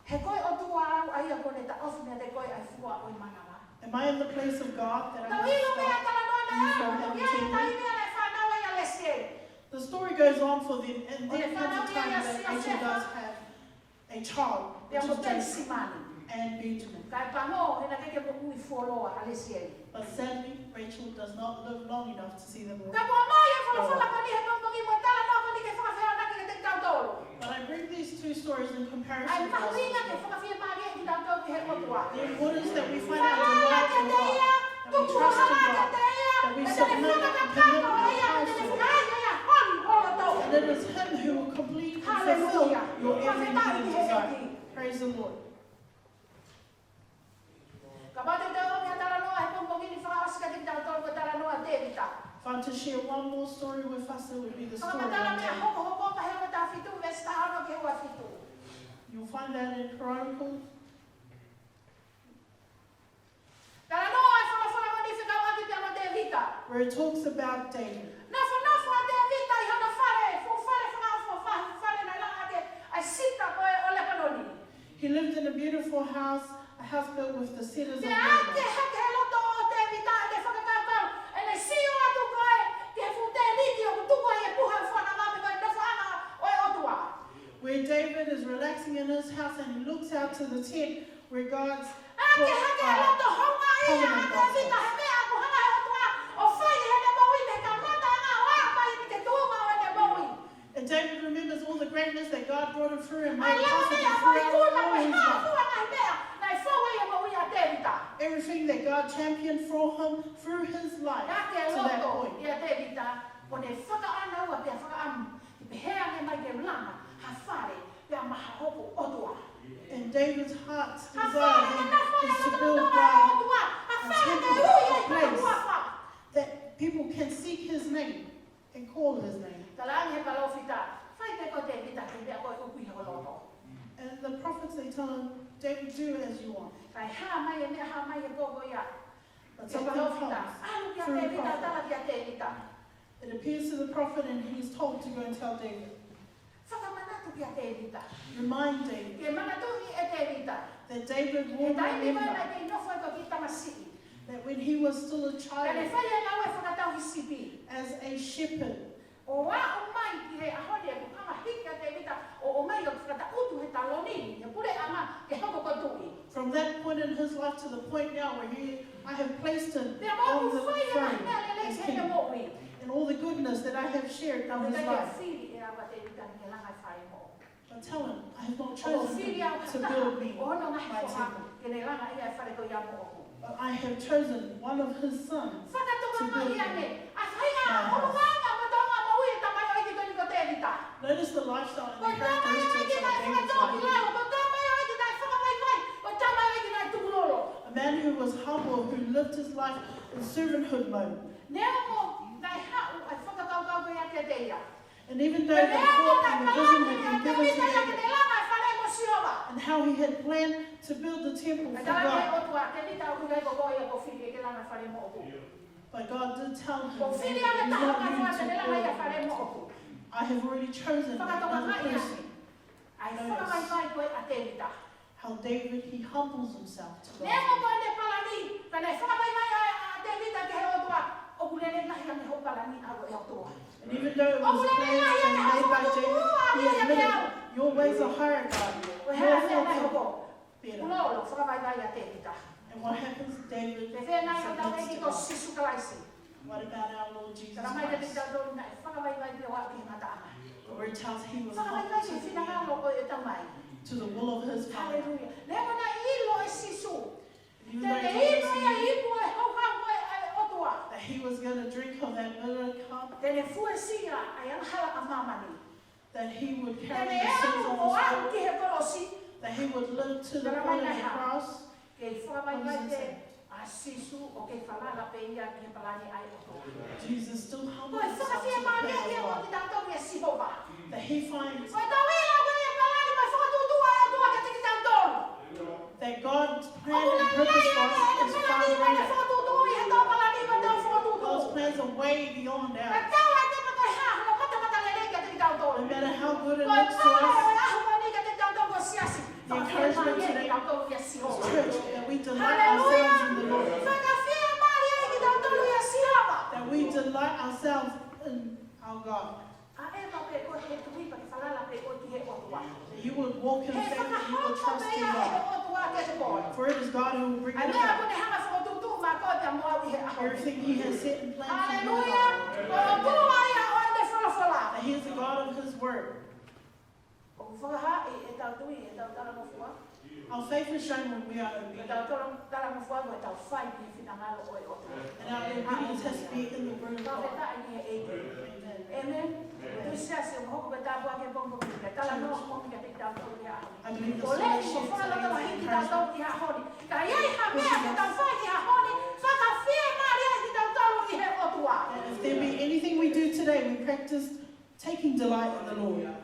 He ko e ʻOtua au ʻa ia ʻoku ne taʻofi meiate koe ʻa e fua ʻo e manava. Am I in the place of God that I must stop? Tau ʻilo pē ʻa e talanoa naʻe ʻalu, ʻoku ʻi ai e taimi naʻe fānau ai ʻa Lesieli. The story goes on for them, and then comes a time that Rachel does have a child, which is Joseph and Benjamin. Ka e pango, he naʻe ʻikai ke moʻui fuoloa ʻa Lesieli. But sadly, Rachel does not live long enough to see them all grow up. Ka ko e ʻomai e folofola ko eni he pongipongi mo e talanoa ko eni ke fakafehoanaki kiate kitautolu. But I bring these two stories in comparison to us. ʻA e mahuʻinga ke fakafiemālieʻi kitautolu ki he ʻOtua. The importance that we find our delight in God, that we trust in God, that we submit and commit our lives to Him. And it is Him who will complete and fulfill your every need and desire. Praise the Lord. Kapau te u ʻomi ha talanoa he pongipongi ni fakaʻosi kiate kitautolu, ko e talanoa ʻa Tēvita. If I'm to share one more story with us, it would be the story of David. Fakamatala meʻa hokohoko pea he ʻuluaki taha fitu, veesi taha ono ki he ua fitu. You'll find that in Chronicles. Talanoa e folofola ko eni fekauʻaki pea mo Tēvita. Where it talks about David. Nofonofo ʻa Tēvita ʻi hono fale, fuʻu fale fakaʻofoʻofa, fale naʻe langa ʻaki ʻa e sita ko ē ʻo Lepanoni. He lived in a beautiful house, a house built with the cedars of Lebanon. Pea ʻoku hake hake he loto ʻo Tēvita ʻene fakakaukau, ʻene sio atu ko ē ki he fuʻu tēniti ʻoku tuku ai e puha ʻo e fua manava pe ko e nofoʻanga ʻo e ʻOtua. Where David is relaxing in his house and he looks out to the tent where God's covenant goes. ʻOku hake hake he loto houngaʻia ʻa Tēvita he meʻa ʻoku hanga ʻe he ʻOtua ʻo fai ʻi heʻene moʻui mei he kamataʻanga ʻo aʻu mai ki he tuʻunga ʻo ʻene moʻui. And David remembers all the greatness that God brought him through and made possible throughout all his life. ʻA e lava meʻa mo e ikuna mo e hā fua ngaahi meʻa naʻe fou ai e moʻui ʻa Tēvita. Everything that God championed for him through his life to that point. Hake loto ʻia Tēvita, ʻo ne fakaʻānaua pea fakaʻamu ke pehē ange mai ke u langa ha fale pea maʻa hoku ʻOtua. And David's heart's desire then is to build God a temple, a place that name and call his name. Talaange he palōfita, fai pē ko ē ʻe Tēvita e meʻa ko ē ʻoku ʻi ho loto. And the prophets, they tell him, David, do as you want. Kae hā mai e meʻa, hā mai e pō ko ia. But He something palōfita, comes ʻalu kia through the Tēvita, prophet. Tala kia Tēvita. It appears to the prophet and he's told to go and tell David. Fakamanatu kia Tēvita. Remind David Ke manatuʻi ʻe Tēvita. that David He will taimi ko ē naʻa remember ne kei nofo ai ko ē ko e kiʻi tamasiʻi. That when he was still a Ka ne child, fai e ngāue fakatauhisipi. As a shepherd, ʻO aʻu mai ki he ʻaho ni ʻoku hanga hiki ʻa Tēvita ʻo ʻomai ʻo fakataʻutu he taloni, he puleʻanga ke hoko ko e tuʻi. From that point in his life to the point now where he, I have placed him Pea mo on ʻoku the fai e throne ngaahi meʻa lelei as ki heʻene king, moʻui. And all the goodness that I have shared Ka in ʻoku his ʻikai ke life. Fili ʻe au ʻa Tēvita ke langa e fale moʻoku. But tell him, I have not ʻOku chosen fili au him to ha taha build me ʻo hono ngaahi my foha temple, ke ne langa ia e fale ko ia moʻoku. But I have chosen one of his sons Fakatoka to mai build ange, me ʻa fai ngā my house. ʻOku anga mo tōʻonga moʻui e tamaioʻeiki ko eni ko Tēvita. Notice the lifestyle and Ko the e tamaioʻeiki characteristics naʻe of David's fakatōkilalo, life. ko e tamaioʻeiki naʻe fakavaivai, ko e tamaioʻeiki naʻe tukulolo. A man who was humble, who lived his life in servanthood mode. Neongo naʻe haʻu ʻa e fakakaukau ko ia kiate ia. And even though the thought and the vision had been given to David, and how he had planned to build the temple for God, but God did tell him, "You do not need to build. I have already chosen another person." Notice how David, he humbles himself to God. And even though it was planned and made by David, he admitted, "Your ways are higher, God. Your thoughts are better." And what happens? David submits to God. What about our Lord Jesus Christ? The word tells he was humble to the will of his Father. Even though he was saying that he was going to drink of that bitter cup, that he would carry the sins of this world, that he would live to the point of the cross. Jesus still humbled himself to the presence of God. That he finds that God's plan and purpose for us is far greater. God's plans are way beyond ours. No matter how good it looks to us, the encouragement today is, church, that we delight ourselves in the Lord. That we delight ourselves in our God. That you would walk in faith, that you would trust in God. For it is God who will bring you back. Everything he has set in plan for you, God. That he is the God of his word. Our faith is shown when we are obedient. And our obedience has to be in the word of God. Amen. I believe this fellowship is an encouragement. And if there be anything we do today, we practice taking delight in the Lord.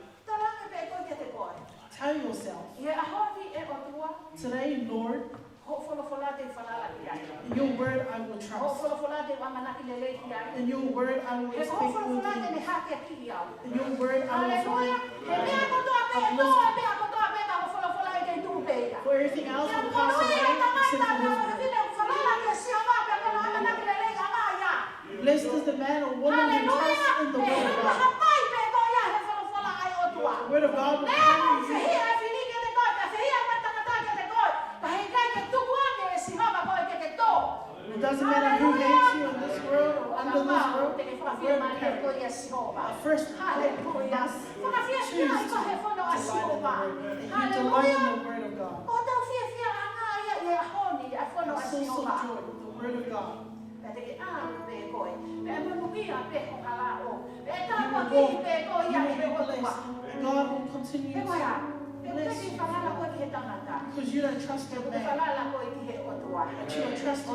Tell yourself, "Today, Lord, in your word I will trust. In your word I will expect good things. In your word I will find upliftment. For everything else will pass away except for his word." Blessed is the man or woman who trusts in the word of God. The word of God will carry you. It doesn't matter who hates you in this world or under this world, the word will carry you. But first, you must choose to delight in the word. If you delight in the word of God, a source of joy, the word of God, you will walk, you will be blessed, and God will continue to bless you because you don't trust in man, but you are trusting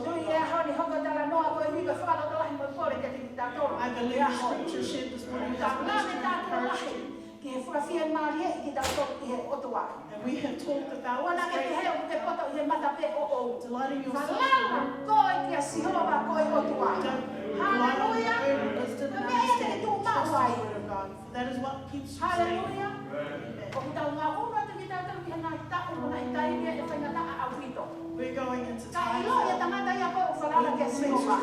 God. I believe scripture shared this morning has been to encourage you. Ke fakafiemālieʻi kitautolu ʻi he ʻOtua. And we have talked about Ua na ke he ʻoku te poto ʻi he mata pē ʻoʻou. Delighting yourself in the Lord. Falala koe kia Sihova ko e ʻOtua. Don't rely on your own wisdom and understanding. Haleluia. Ko e meʻa ia te ke tuʻu maʻu ai. Trust the word of God. That is what keeps you safe. Haleluia. Amen. ʻOku tau ngaʻunu atu kitautolu ki he ngaahi taʻu mo e ngaahi taimi ʻe faingataʻa ʻaupito. We're going into times of great tribulation and hardship, and you will see. Ka ʻilo ʻe he tangata ia ko e ʻoku falala kia Sihova.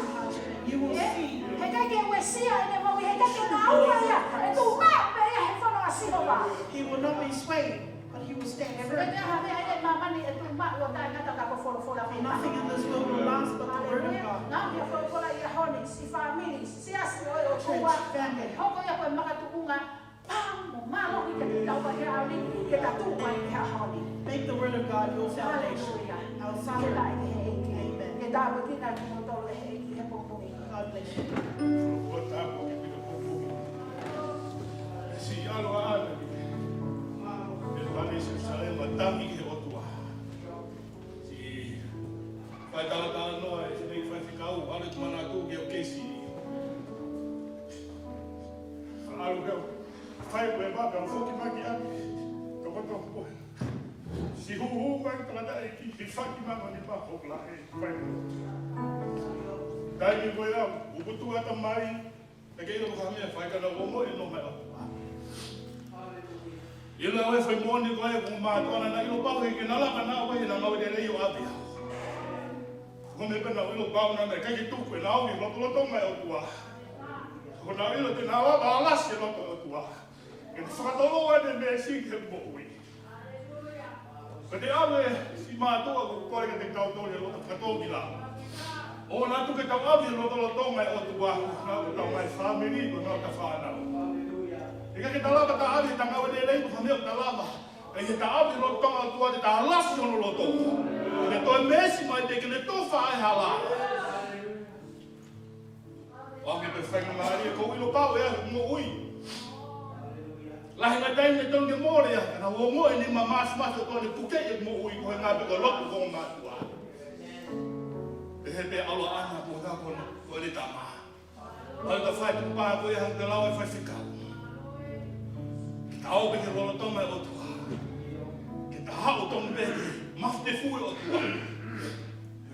Ē? Heʻikai ke uesia ʻene moʻui, heʻikai ke ngāue ia. ʻE tuʻu maʻu pē ia he fono ʻa Sihova. He will not be swayed, but he will stand firm. He ʻikai ha meʻa ʻi māmani ʻe tuʻu maʻu ʻo taʻengata ka ko e folofola pē. Nothing in this world will last but the word of God. Haleluia. Ngāue ʻa e folofola ʻi he ʻaho ni, siʻi fāmili, siasi ʻo e ʻOtua. Church family. Hoko ia ko e makatuʻunga pau mo mālohi ke tau ʻi he ʻaho ni, ke tau tuʻu ai ʻi he ʻaho ni. Make the word of God your foundation. Haleluia. Our security. Fakafetaʻi ki he ʻEiki. Amen. Ke tāpuekina kimoutolu ʻe he ʻEiki he pongipongi ni. God bless you. Ko e tāpuaki ʻa e pongipongi ni. Siʻi ʻaloʻofa ʻa e ʻEiki. ʻE Palesiteni Salema, tangi ki he ʻOtua. Siʻi fai talatalanoa ʻe he faifekau, ʻalu ʻeku manatu ki he ʻū keisi. ʻAlu ke fai ko e papa, foki mai ki ʻapi. Toko toko pohe. Siʻi huhu mai tangataʻeiki, siʻi faki mai ni pa ko la e fai ko. Taimi ko ia, ʻuputu ata mai, ʻikai ke ʻilo ko e hā e meʻa ʻe fai ka naʻe ongoʻi ʻe nonga ʻa e ʻOtua. ʻIlo ʻe fai moʻoni ko e ʻoku mātuʻa naʻa na ʻilo pau ʻe ʻikai ke na lava naʻa ʻoku ʻi ai hona ngāue lelei ʻo ʻave au. Ko e meʻa pē naʻa na ʻilo pau naʻe ʻikai ke tuku ʻe nautolu e lotolotonga ʻo e ʻOtua. Ko naʻa na ʻilo te na lava ʻo alasi e loto ʻo e ʻOtua. Ke fakatolo ʻene meesi ki he moʻui. Ko e te ʻave siʻi mātuʻa ko e kole ke te tautolu e loto fakatōkilalo. ʻOua naʻa tuku ke tau ʻave e lotolotonga ʻo e ʻOtua, naʻa tau mai fāmili, ko naʻa tau fānau. ʻIkai ke ta lava ta ʻave ta ngāue lelei, ko e meʻa ta lava. ʻIkai ke ta ʻave e lotolotonga ʻo e ʻOtua, te ta alasi hono loto. Ke toe meesi mai te ke ne tofa e hala. ʻOange pē faingamālie, ʻoku ou ʻilo pau ʻe au he moʻui. Lahi e ngaahi taimi naʻe tonu ke mole ia, ka naʻa ku ongoʻi ʻe nima māfimafi ʻo tonu puke e moʻui ko e ngaahi pē ko e lotu ko e mātuʻa. Pehē pē ʻa e ʻaloʻanga ko e ngaahi ko ʻene tama. ʻAlu ta fai tukupā ko ia hangē ko e lau ʻa e faifekau. Ke ta ō pē ki he lotolotonga ʻo e ʻOtua. Ke ta haʻu tonu pē ki he mafu tefu ʻo e ʻOtua.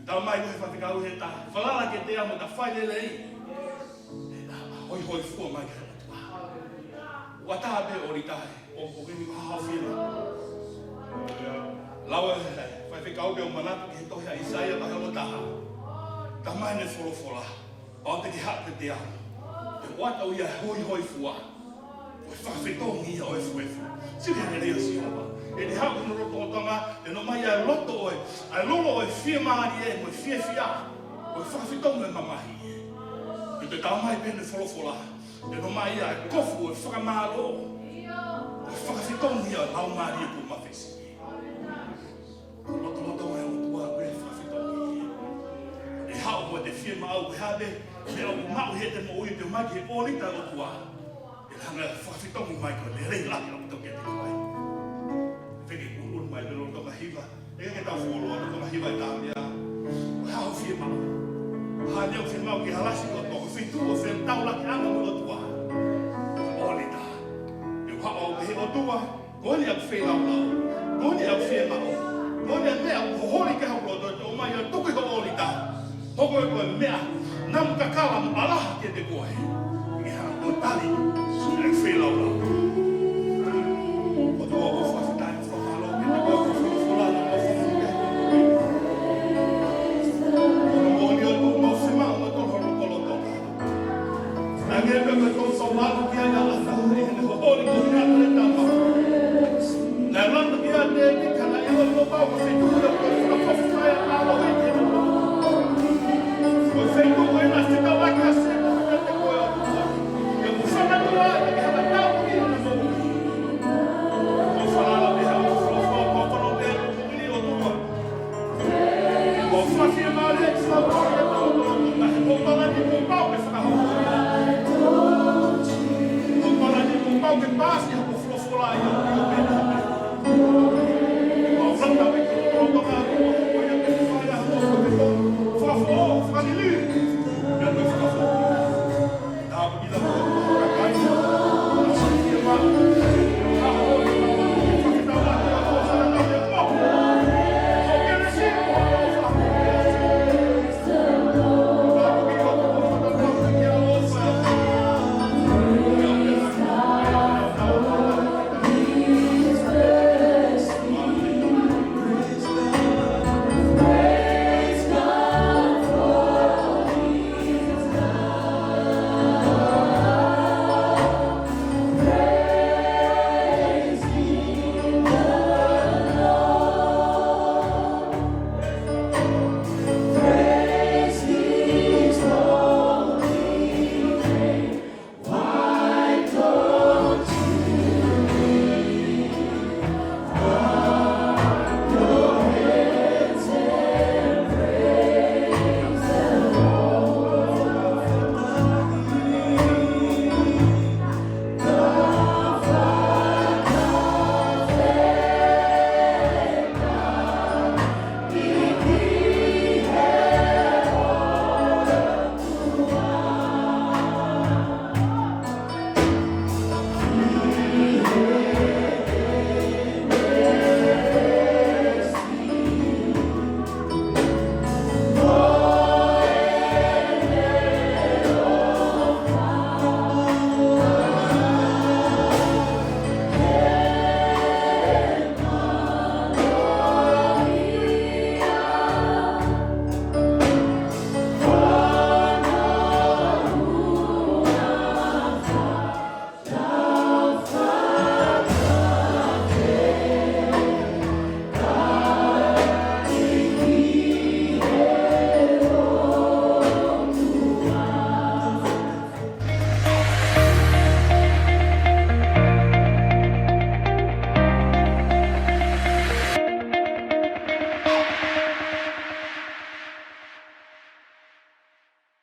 Tau mai ko e faifekau he ta falala kiate ia mo ta fai lelei. He ta hoihoifua mai ki he ʻOtua. ʻOku ʻatā pē ʻo lita he pongipongi ni, haʻu fiemaʻu. Lau ʻe he faifekau ke u manatu ki he tohi ʻa ʻĪsaia vahe hongofulu mā taha. Talamai ʻe he folofola. Pau te ke haʻu kiate au. Te u ʻoatu ʻe au ʻa e hoihoifua. Ko e fakafetongi ia ʻo e efuefu. Sili ʻa e lelei ʻa Sihova. ʻE te haʻu ki hono lotolotonga, te ne ʻomai ʻa e loto ʻo e, ʻa e lolo ʻo e fiemālie mo e fiefia. Ko e fakafetongi ʻo e mamahi. ʻE te talamai pē ʻe he folofola. Te ne ʻomai ʻa e kofu ʻo e fakamālō. Ko e fakafetongi ia ʻo e laumālie kuo mafesi. Ko e lotolotonga ʻo e ʻOtua ko e fakafetongi. ʻE haʻu mo ʻete fiemaʻu, ʻe hā pē meʻa ʻoku maʻu heʻete moʻui, te u ʻomai ki he ʻōlita ʻo e ʻOtua. ʻE hanga ʻo fakafetongi mai ko e lelei lahi ʻaupito kiate koe. Feke ʻuluʻulu mai lolotonga hiva. ʻIkai ke tau fuoloa, lolotonga hiva ʻe taha meʻa. Ko e hā hoʻo fiemaʻu? Hā meʻa ʻoku fiemaʻu ke alasi ʻe he ʻOtua, ko e feituʻu ʻo e fetaulaki ʻanga mo e ʻOtua? ʻŌlita. Te u haʻu au ki he ʻOtua, ko eni ʻeku feilaulau, ko eni ʻeku fiemaʻu, ko eni e meʻa ʻoku holi ki hoku loto, te u ʻomai ʻo tuku ʻi ho ʻōlita. Hoko ia ko e meʻa namu kakala mo ʻalaha kiate koe. ʻI he hanga ʻo tali ʻeku feilaulau. ʻOtua, ʻoku ou fakafetaʻi, fakamālō kiate koe, ko e folofola naʻa ke fai. Ko hono moʻoni ʻoku mau fiemaʻu ʻa e tō hono kolotoka. Naʻe pehē ko e tō sau atu ki ai ʻa e ʻaho ni, he ko e ʻoli ko e meʻa ʻa e tama. Naʻe lanu ki ai ʻa Tēvita, naʻe ʻilo ʻe ia pau ko e feituʻu ia ko e fakafofonga ʻa e ʻaloʻi ke nau. Ko e feituʻu ko ē naʻe fetaulaki ʻa Sētane kiate koe ʻOtua. Ke mo fakamoʻoni ʻa e ke hanga tau ki ai ʻa e moʻui. Ko e falala pē ʻa e folofola, ko e falala pē ʻa e moʻui ʻOtua. Ko e fakafiemālie ʻa e